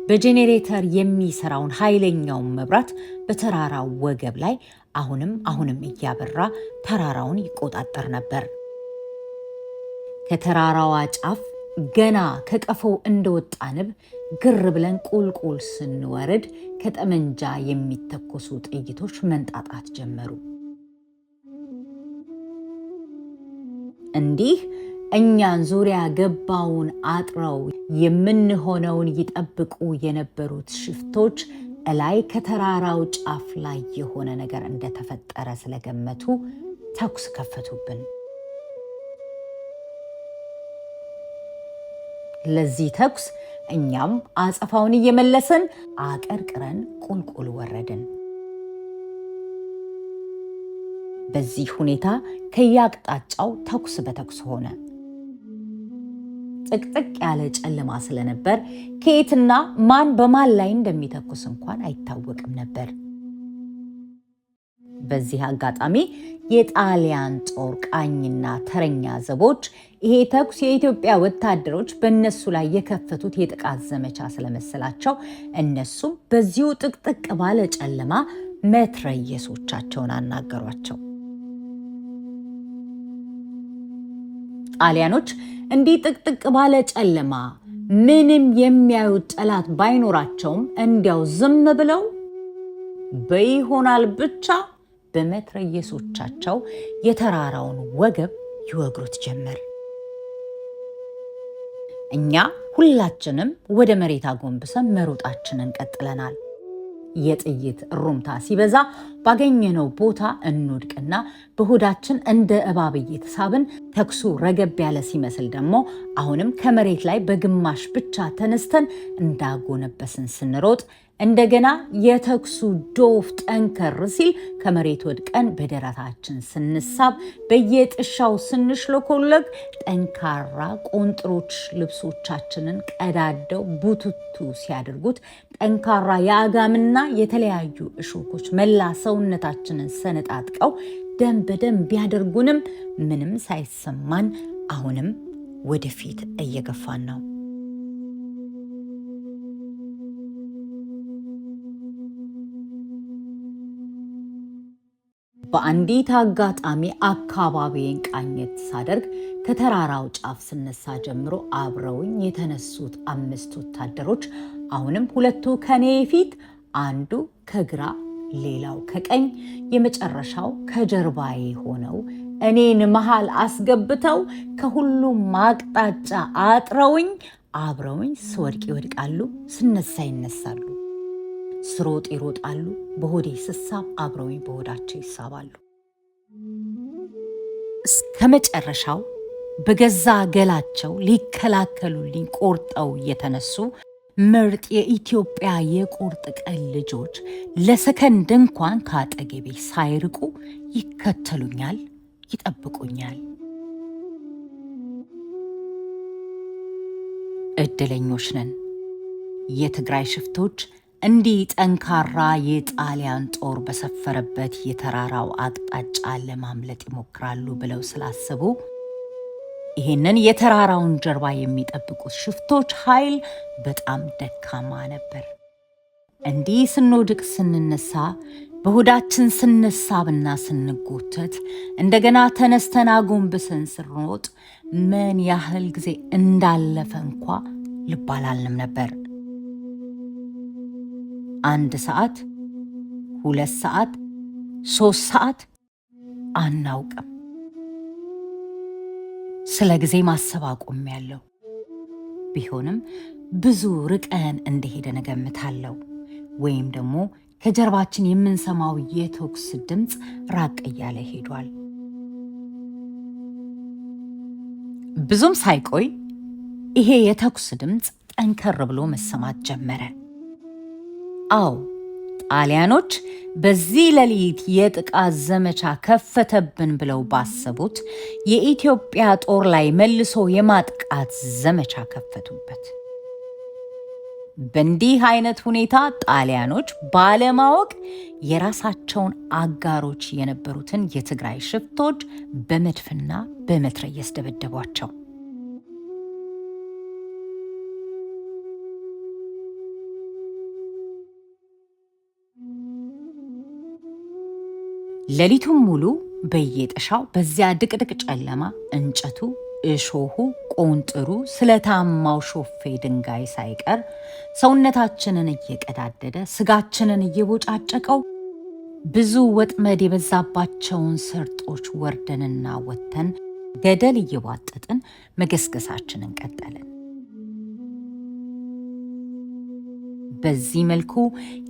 በጄኔሬተር የሚሰራውን ኃይለኛውን መብራት በተራራው ወገብ ላይ አሁንም አሁንም እያበራ ተራራውን ይቆጣጠር ነበር። ከተራራዋ ጫፍ ገና ከቀፎው እንደወጣ ንብ ግር ብለን ቁልቁል ስንወርድ ከጠመንጃ የሚተኮሱ ጥይቶች መንጣጣት ጀመሩ። እንዲህ እኛን ዙሪያ ገባውን አጥረው የምንሆነውን ይጠብቁ የነበሩት ሽፍቶች እላይ ከተራራው ጫፍ ላይ የሆነ ነገር እንደተፈጠረ ስለገመቱ ተኩስ ከፈቱብን። ለዚህ ተኩስ እኛም አጸፋውን እየመለስን አቀርቅረን ቁልቁል ወረድን። በዚህ ሁኔታ ከየአቅጣጫው ተኩስ በተኩስ ሆነ። ጥቅጥቅ ያለ ጨለማ ስለነበር ከየትና ማን በማን ላይ እንደሚተኩስ እንኳን አይታወቅም ነበር። በዚህ አጋጣሚ የጣሊያን ጦር ቃኝና ተረኛ ዘቦች ይሄ ተኩስ የኢትዮጵያ ወታደሮች በእነሱ ላይ የከፈቱት የጥቃት ዘመቻ ስለመሰላቸው እነሱም በዚሁ ጥቅጥቅ ባለ ጨለማ መትረየሶቻቸውን አናገሯቸው። ጣሊያኖች እንዲህ ጥቅጥቅ ባለ ጨለማ ምንም የሚያዩት ጠላት ባይኖራቸውም እንዲያው ዝም ብለው በይሆናል ብቻ በመትረየሶቻቸው የተራራውን ወገብ ይወግሩት ጀመር። እኛ ሁላችንም ወደ መሬት አጎንብሰን መሮጣችንን ቀጥለናል። የጥይት ሩምታ ሲበዛ ባገኘነው ቦታ እንወድቅና በሆዳችን እንደ እባብ እየተሳብን፣ ተኩሱ ረገብ ያለ ሲመስል ደግሞ አሁንም ከመሬት ላይ በግማሽ ብቻ ተነስተን እንዳጎነበስን ስንሮጥ እንደገና የተኩሱ ዶፍ ጠንከር ሲል ከመሬት ወድቀን በደረታችን ስንሳብ በየጥሻው ስንሽለኮለክ ጠንካራ ቆንጥሮች ልብሶቻችንን ቀዳደው ቡትቱ ሲያደርጉት ጠንካራ የአጋምና የተለያዩ እሾኮች መላ ሰውነታችንን ሰነጣጥቀው ደም በደም ቢያደርጉንም ምንም ሳይሰማን አሁንም ወደፊት እየገፋን ነው። በአንዲት አጋጣሚ አካባቢዬን ቃኘት ሳደርግ ከተራራው ጫፍ ስነሳ ጀምሮ አብረውኝ የተነሱት 5 ወታደሮች አሁንም 2 ከኔ ፊት፣ አንዱ ከግራ ሌላው ከቀኝ፣ የመጨረሻው ከጀርባዬ ሆነው እኔን መሃል አስገብተው ከሁሉም አቅጣጫ አጥረውኝ አብረውኝ ስወድቅ ይወድቃሉ፣ ስነሳ ይነሳሉ፣ ስሮጥ ይሮጣሉ፣ በሆዴ ስሳብ አብረውኝ በሆዳቸው ይሳባሉ። እስከ መጨረሻው በገዛ ገላቸው ሊከላከሉልኝ ቆርጠው እየተነሱ ምርጥ የኢትዮጵያ የቁርጥ ቀን ልጆች ለሰከንድ እንኳን ከአጠገቤ ሳይርቁ ይከተሉኛል፣ ይጠብቁኛል። እድለኞች ነን። የትግራይ ሽፍቶች እንዲህ ጠንካራ የጣሊያን ጦር በሰፈረበት የተራራው አቅጣጫ ለማምለጥ ይሞክራሉ ብለው ስላሰቡ ይህንን የተራራውን ጀርባ የሚጠብቁት ሽፍቶች ኃይል በጣም ደካማ ነበር። እንዲህ ስንወድቅ ስንነሳ፣ በሆዳችን ስንሳብና ስንጎተት፣ እንደገና ተነስተን አጎንብሰን ስንሮጥ ምን ያህል ጊዜ እንዳለፈ እንኳ ልብ አላልንም ነበር። 1 ሰዓት፣ 2 ሰዓት፣ 3 ሰዓት አናውቅም። ስለ ጊዜ ማሰብ አቁሜያለሁ። ቢሆንም ብዙ ርቀን እንደሄደን እገምታለሁ። ወይም ደግሞ ከጀርባችን የምንሰማው የተኩስ ድምፅ ራቅ እያለ ሄዷል። ብዙም ሳይቆይ ይሄ የተኩስ ድምፅ ጠንከር ብሎ መሰማት ጀመረ። አዎ፣ ጣሊያኖች በዚህ ሌሊት የጥቃት ዘመቻ ከፈተብን ብለው ባሰቡት የኢትዮጵያ ጦር ላይ መልሶ የማጥቃት ዘመቻ ከፈቱበት። በእንዲህ አይነት ሁኔታ ጣሊያኖች ባለማወቅ የራሳቸውን አጋሮች የነበሩትን የትግራይ ሽፍቶች በመድፍና በመትረየስ ደበደቧቸው። ሌሊቱን ሙሉ በየጠሻው በዚያ ድቅድቅ ጨለማ እንጨቱ፣ እሾሁ፣ ቆንጥሩ፣ ስለታማው ሾፌ ድንጋይ ሳይቀር ሰውነታችንን እየቀዳደደ ስጋችንን እየቦጫጨቀው ብዙ ወጥመድ የበዛባቸውን ሰርጦች ወርደንና ወጥተን ገደል እየቧጠጥን መገስገሳችንን ቀጠልን። በዚህ መልኩ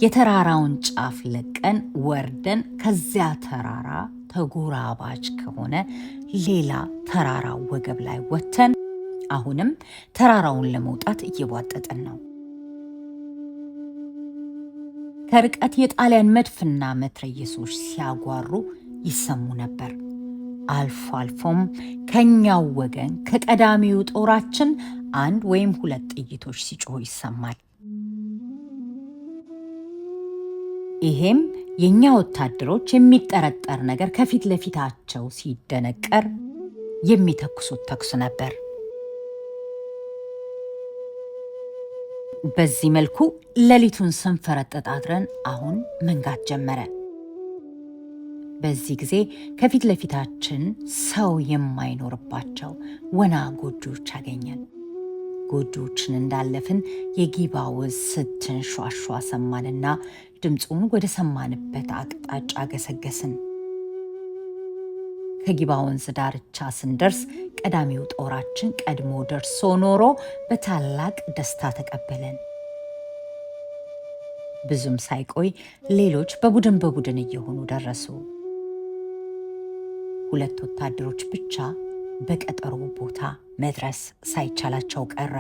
የተራራውን ጫፍ ለቀን ወርደን ከዚያ ተራራ ተጎራባች ከሆነ ሌላ ተራራ ወገብ ላይ ወጥተን አሁንም ተራራውን ለመውጣት እየቧጠጥን ነው። ከርቀት የጣሊያን መድፍና መትረየሶች ሲያጓሩ ይሰሙ ነበር። አልፎ አልፎም ከኛው ወገን ከቀዳሚው ጦራችን 1 ወይም 2 ጥይቶች ሲጮሁ ይሰማል። ይሄም የኛ ወታደሮች የሚጠረጠር ነገር ከፊት ለፊታቸው ሲደነቀር የሚተኩሱት ተኩስ ነበር። በዚህ መልኩ ሌሊቱን ስንፈረጠጥ አድረን አሁን መንጋት ጀመረ። በዚህ ጊዜ ከፊት ለፊታችን ሰው የማይኖርባቸው ወና ጎጆዎች አገኘን። ጎጆዎችን እንዳለፍን የጊባ ወንዝ ስትንሿሿ ሰማንና ድምፁን ወደ ሰማንበት አቅጣጫ ገሰገስን። ከጊባ ወንዝ ዳርቻ ስንደርስ ቀዳሚው ጦራችን ቀድሞ ደርሶ ኖሮ በታላቅ ደስታ ተቀበለን። ብዙም ሳይቆይ ሌሎች በቡድን በቡድን እየሆኑ ደረሱ። 2 ወታደሮች ብቻ በቀጠሮ ቦታ መድረስ ሳይቻላቸው ቀረ።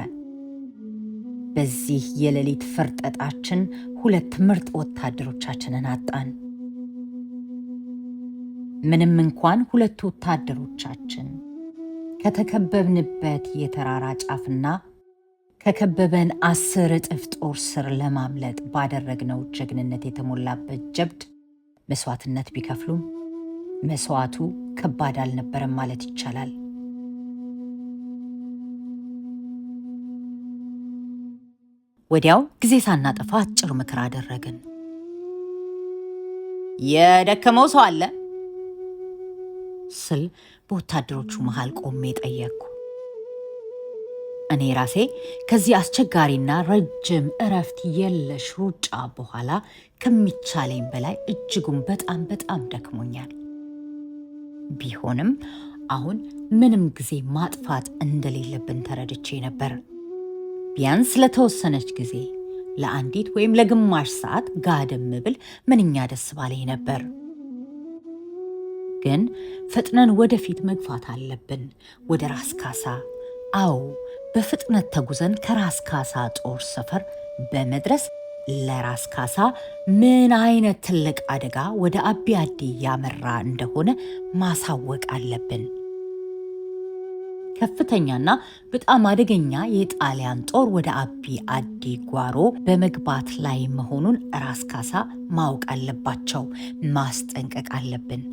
በዚህ የሌሊት ፍርጠጣችን 2 ምርጥ ወታደሮቻችንን አጣን። ምንም እንኳን 2 ወታደሮቻችን ከተከበብንበት የተራራ ጫፍና ከከበበን 10 እጥፍ ጦር ስር ለማምለጥ ባደረግነው ጀግንነት የተሞላበት ጀብድ መስዋዕትነት ቢከፍሉም መስዋዕቱ ከባድ አልነበረም ማለት ይቻላል። ወዲያው ጊዜ ሳናጠፋ አጭር ምክር አደረግን። የደከመው ሰው አለ ስል በወታደሮቹ መሃል ቆሜ ጠየቅኩ። እኔ ራሴ ከዚህ አስቸጋሪና ረጅም እረፍት የለሽ ሩጫ በኋላ ከሚቻለኝ በላይ እጅጉን በጣም በጣም ደክሞኛል። ቢሆንም አሁን ምንም ጊዜ ማጥፋት እንደሌለብን ተረድቼ ነበር። ቢያንስ ለተወሰነች ጊዜ ለአንዲት ወይም ለግማሽ ሰዓት ጋደም ብል ምንኛ ደስ ባለኝ ነበር። ግን ፈጥነን ወደፊት መግፋት አለብን፣ ወደ ራስ ካሳ። አዎ በፍጥነት ተጉዘን ከራስ ካሳ ጦር ሰፈር በመድረስ ለራስ ካሳ ምን አይነት ትልቅ አደጋ ወደ አቢ አዲ እያመራ እንደሆነ ማሳወቅ አለብን። ከፍተኛና በጣም አደገኛ የጣሊያን ጦር ወደ አቢ አዲ ጓሮ በመግባት ላይ መሆኑን ራስ ካሳ ማወቅ አለባቸው። ማስጠንቀቅ አለብን።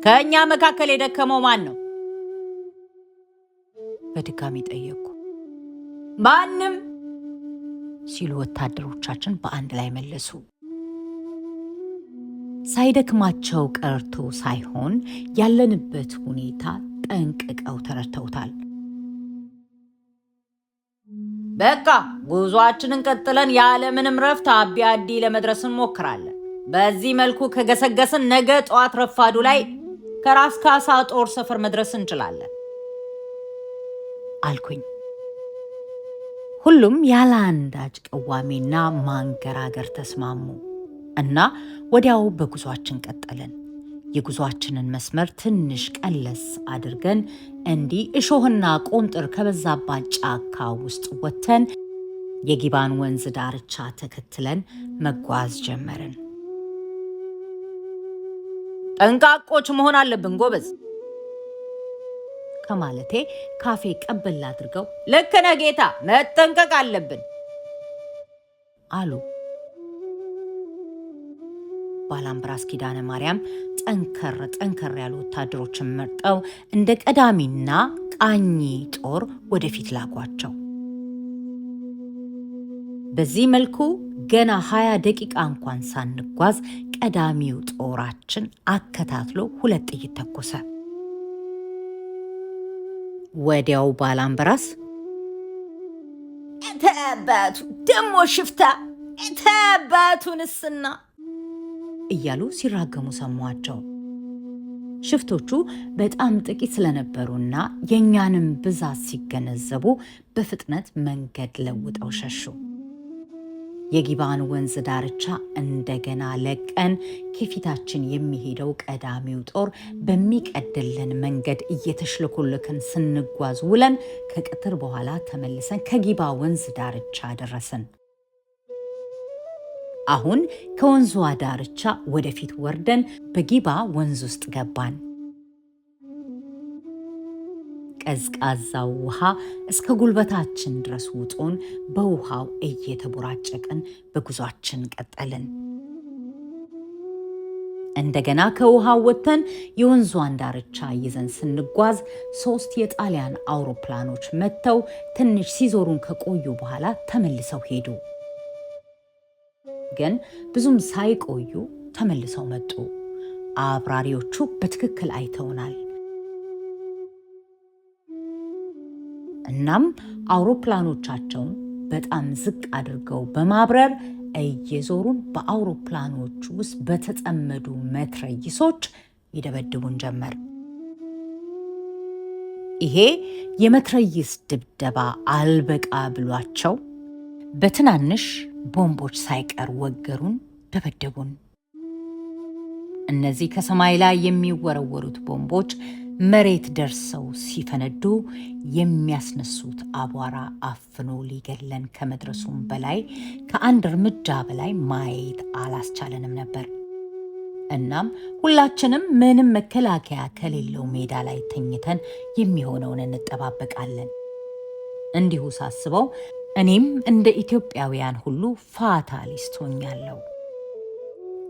ከእኛ መካከል የደከመው ማን ነው? በድጋሚ ጠየቅኩ። ማንም ሲሉ ወታደሮቻችን በአንድ ላይ መለሱ። ሳይደክማቸው ቀርቶ ሳይሆን ያለንበት ሁኔታ ጠንቅቀው ተረድተውታል። በቃ ጉዟችንን ቀጥለን ያለምንም ረፍት አቢ አዲ ለመድረስ እንሞክራለን። በዚህ መልኩ ከገሰገስን ነገ ጠዋት ረፋዱ ላይ ከራስ ካሳ ጦር ሰፈር መድረስ እንችላለን አልኩኝ። ሁሉም ያለ አንዳች ቅዋሜና ማንገራገር ተስማሙ እና ወዲያው በጉዟችን ቀጠልን። የጉዟችንን መስመር ትንሽ ቀለስ አድርገን እንዲህ እሾህና ቆንጥር ከበዛባት ጫካ ውስጥ ወጥተን የጊባን ወንዝ ዳርቻ ተከትለን መጓዝ ጀመርን። ጠንቃቆች መሆን አለብን ጎበዝ ከማለቴ ካፌ ቀበል አድርገው ልክ ነህ ጌታ፣ መጠንቀቅ አለብን አሉ። ባላምባራስ ኪዳነ ማርያም ጠንከር ጠንከር ያሉ ወታደሮችን መርጠው እንደ ቀዳሚና ቃኝ ጦር ወደፊት ላኳቸው። በዚህ መልኩ ገና 20 ደቂቃ እንኳን ሳንጓዝ ቀዳሚው ጦራችን አከታትሎ 2 ጥይት ተኮሰ። ወዲያው ባላምባራስ ተባቱ ደሞ ሽፍታ ተባቱንስና እያሉ ሲራገሙ ሰሟቸው። ሽፍቶቹ በጣም ጥቂት ስለነበሩና የኛንም ብዛት ሲገነዘቡ በፍጥነት መንገድ ለውጠው ሸሹ። የጊባን ወንዝ ዳርቻ እንደገና ለቀን ከፊታችን የሚሄደው ቀዳሚው ጦር በሚቀድልን መንገድ እየተሽለኮለክን ስንጓዝ ውለን ከቀትር በኋላ ተመልሰን ከጊባ ወንዝ ዳርቻ ደረስን። አሁን ከወንዟ ዳርቻ ወደፊት ወርደን በጊባ ወንዝ ውስጥ ገባን። ቀዝቃዛው ውሃ እስከ ጉልበታችን ድረስ ውጦን በውሃው እየተቦራጨቅን በጉዟችን ቀጠልን። እንደገና ከውሃው ወጥተን የወንዟን ዳርቻ ይዘን ስንጓዝ 3 የጣሊያን አውሮፕላኖች መጥተው ትንሽ ሲዞሩን ከቆዩ በኋላ ተመልሰው ሄዱ። ግን ብዙም ሳይቆዩ ተመልሰው መጡ። አብራሪዎቹ በትክክል አይተውናል። እናም አውሮፕላኖቻቸውን በጣም ዝቅ አድርገው በማብረር እየዞሩን በአውሮፕላኖቹ ውስጥ በተጠመዱ መትረይሶች ይደበድቡን ጀመር። ይሄ የመትረይስ ድብደባ አልበቃ ብሏቸው በትናንሽ ቦምቦች ሳይቀር ወገሩን፣ ደበደቡን። እነዚህ ከሰማይ ላይ የሚወረወሩት ቦምቦች መሬት ደርሰው ሲፈነዱ የሚያስነሱት አቧራ አፍኖ ሊገለን ከመድረሱም በላይ ከአንድ እርምጃ በላይ ማየት አላስቻለንም ነበር። እናም ሁላችንም ምንም መከላከያ ከሌለው ሜዳ ላይ ተኝተን የሚሆነውን እንጠባበቃለን። እንዲሁ ሳስበው እኔም እንደ ኢትዮጵያውያን ሁሉ fatalist ሆኛለሁ።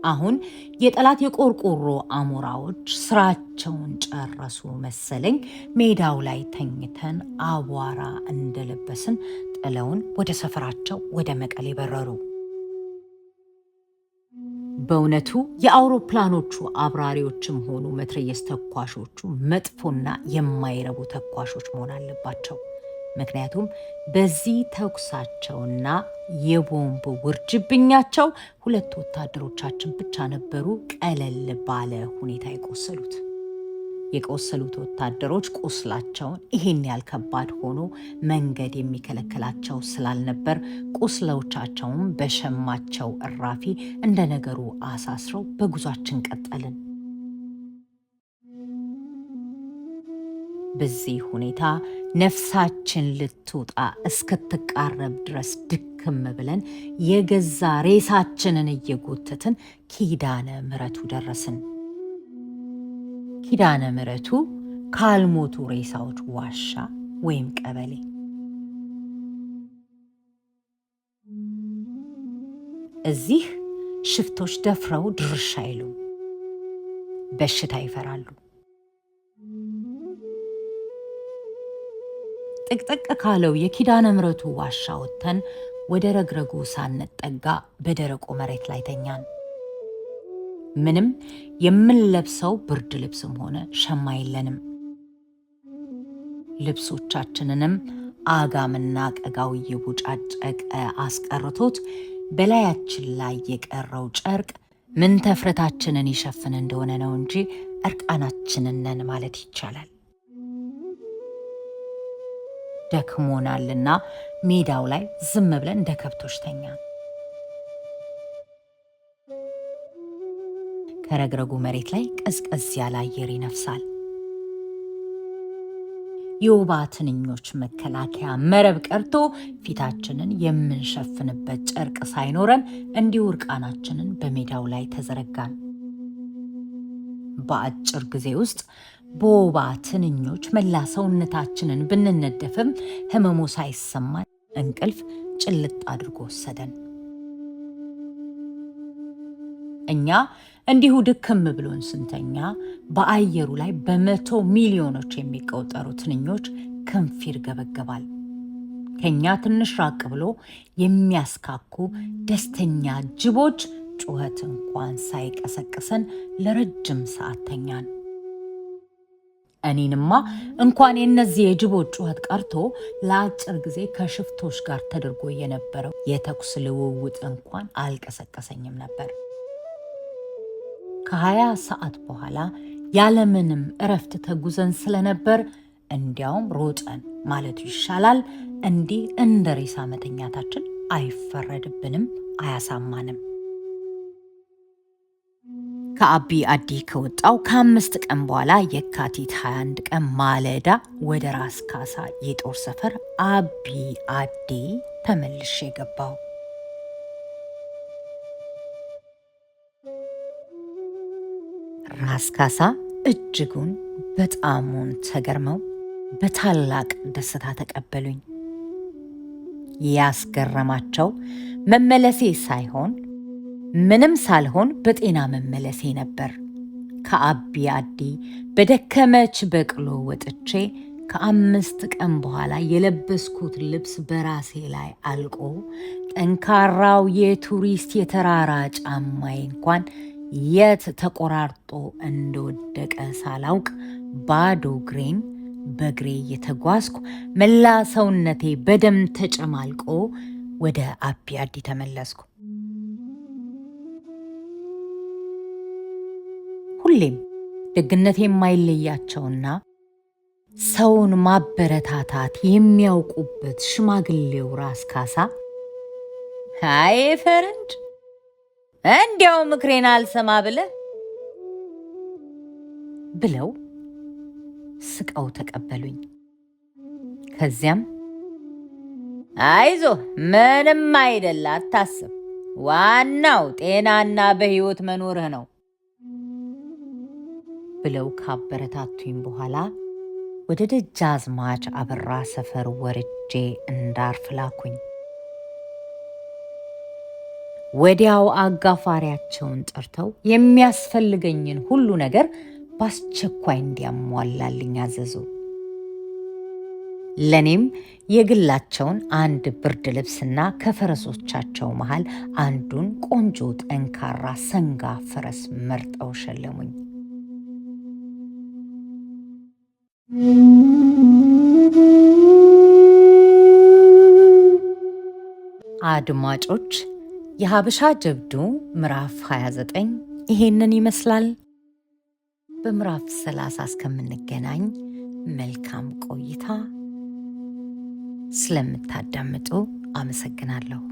አሁን የጠላት የቆርቆሮ አሞራዎች ስራቸውን ጨረሱ መሰለኝ። ሜዳው ላይ ተኝተን አቧራ እንደለበስን ጥለውን ወደ ሰፈራቸው ወደ መቀሌ በረሩ። በእውነቱ የአውሮፕላኖቹ አብራሪዎችም ሆኑ መትረየስ ተኳሾቹ መጥፎና የማይረቡ ተኳሾች መሆን አለባቸው። ምክንያቱም በዚህ ተኩሳቸውና የቦምብ ውርጅብኛቸው 2 ወታደሮቻችን ብቻ ነበሩ ቀለል ባለ ሁኔታ የቆሰሉት። የቆሰሉት ወታደሮች ቁስላቸውን ይሄን ያህል ከባድ ሆኖ መንገድ የሚከለክላቸው ስላልነበር ቁስሎቻቸውን በሸማቸው እራፊ እንደ ነገሩ አሳስረው በጉዟችን ቀጠልን። በዚህ ሁኔታ ነፍሳችን ልትወጣ እስክትቃረብ ድረስ ድክም ብለን የገዛ ሬሳችንን እየጎተትን ኪዳነ ምሕረቱ ደረስን። ኪዳነ ምሕረቱ ካልሞቱ ሬሳዎች ዋሻ ወይም ቀበሌ። እዚህ ሽፍቶች ደፍረው ድርሽ አይሉም። በሽታ ይፈራሉ። ጥቅጥቅ ካለው የኪዳነ ምሕረቱ ዋሻ ወጥተን ወደ ረግረጉ ሳንጠጋ በደረቁ መሬት ላይ ተኛን። ምንም የምንለብሰው ብርድ ልብስም ሆነ ሸማ የለንም። ልብሶቻችንንም አጋምና ቀጋው እየቦጫጨቀ አስቀርቶት በላያችን ላይ የቀረው ጨርቅ ምን ተፍረታችንን ይሸፍን እንደሆነ ነው እንጂ እርቃናችንን ነን ማለት ይቻላል። ደክሞናልና ሜዳው ላይ ዝም ብለን እንደ ከብቶች ተኛን። ከረግረጉ መሬት ላይ ቀዝቀዝ ያለ አየር ይነፍሳል። የወባ ትንኞች መከላከያ መረብ ቀርቶ ፊታችንን የምንሸፍንበት ጨርቅ ሳይኖረን እንዲሁ እርቃናችንን በሜዳው ላይ ተዘረጋን። በአጭር ጊዜ ውስጥ በወባ ትንኞች መላ ሰውነታችንን ብንነደፍም ህመሙ ሳይሰማን እንቅልፍ ጭልጥ አድርጎ ወሰደን። እኛ እንዲሁ ድክም ብሎን ስንተኛ በአየሩ ላይ በ100 ሚሊዮኖች የሚቆጠሩ ትንኞች ክንፍ ይርገበገባል። ከኛ ትንሽ ራቅ ብሎ የሚያስካኩ ደስተኛ ጅቦች ጩኸት እንኳን ሳይቀሰቅሰን ለረጅም ሰዓት ተኛን። እኔንማ እንኳን የእነዚህ የጅቦች ጩኸት ቀርቶ ለአጭር ጊዜ ከሽፍቶች ጋር ተደርጎ የነበረው የተኩስ ልውውጥ እንኳን አልቀሰቀሰኝም ነበር። ከ20 ሰዓት በኋላ ያለምንም እረፍት ተጉዘን ስለነበር እንዲያውም ሮጠን ማለቱ ይሻላል። እንዲህ እንደ ሬሳ መተኛታችን አይፈረድብንም፣ አያሳማንም። ከአቢ አዲ ከወጣው ከ5 ቀን በኋላ የካቲት 21 ቀን ማለዳ ወደ ራስ ካሳ የጦር ሰፈር አቢ አዲ ተመልሼ ገባው። ራስ ካሳ እጅጉን በጣሙን ተገርመው በታላቅ ደስታ ተቀበሉኝ። ያስገረማቸው መመለሴ ሳይሆን ምንም ሳልሆን በጤና መመለሴ ነበር። ከአቢ አዲ በደከመች በቅሎ ወጥቼ ከ5 ቀን በኋላ የለበስኩት ልብስ በራሴ ላይ አልቆ ጠንካራው የቱሪስት የተራራ ጫማዬ እንኳን የት ተቆራርጦ እንደወደቀ ሳላውቅ ባዶ እግሬን በእግሬ እየተጓዝኩ መላ ሰውነቴ በደም ተጨማልቆ ወደ አቢ አዲ ተመለስኩ። ሁሌም ደግነት የማይለያቸውና ሰውን ማበረታታት የሚያውቁበት ሽማግሌው ራስ ካሳ አይ ፈረንጅ እንዲያው ምክሬን አልሰማ ብለህ ብለው ስቀው ተቀበሉኝ። ከዚያም አይዞ ምንም አይደል፣ አታስብ፣ ዋናው ጤናና በሕይወት መኖርህ ነው ብለው ካበረታቱኝ በኋላ ወደ ደጃዝማች አበራ ሰፈር ወርጄ እንዳርፍ ላኩኝ። ወዲያው አጋፋሪያቸውን ጠርተው የሚያስፈልገኝን ሁሉ ነገር በአስቸኳይ እንዲያሟላልኝ አዘዙ። ለኔም የግላቸውን አንድ ብርድ ልብስና ከፈረሶቻቸው መሃል አንዱን ቆንጆ ጠንካራ ሰንጋ ፈረስ መርጠው ሸለሙኝ። አድማጮች፣ የሀበሻ ጀብዱ ምዕራፍ 29 ይሄንን ይመስላል። በምዕራፍ 30 እስከምንገናኝ መልካም ቆይታ። ስለምታዳምጡ አመሰግናለሁ።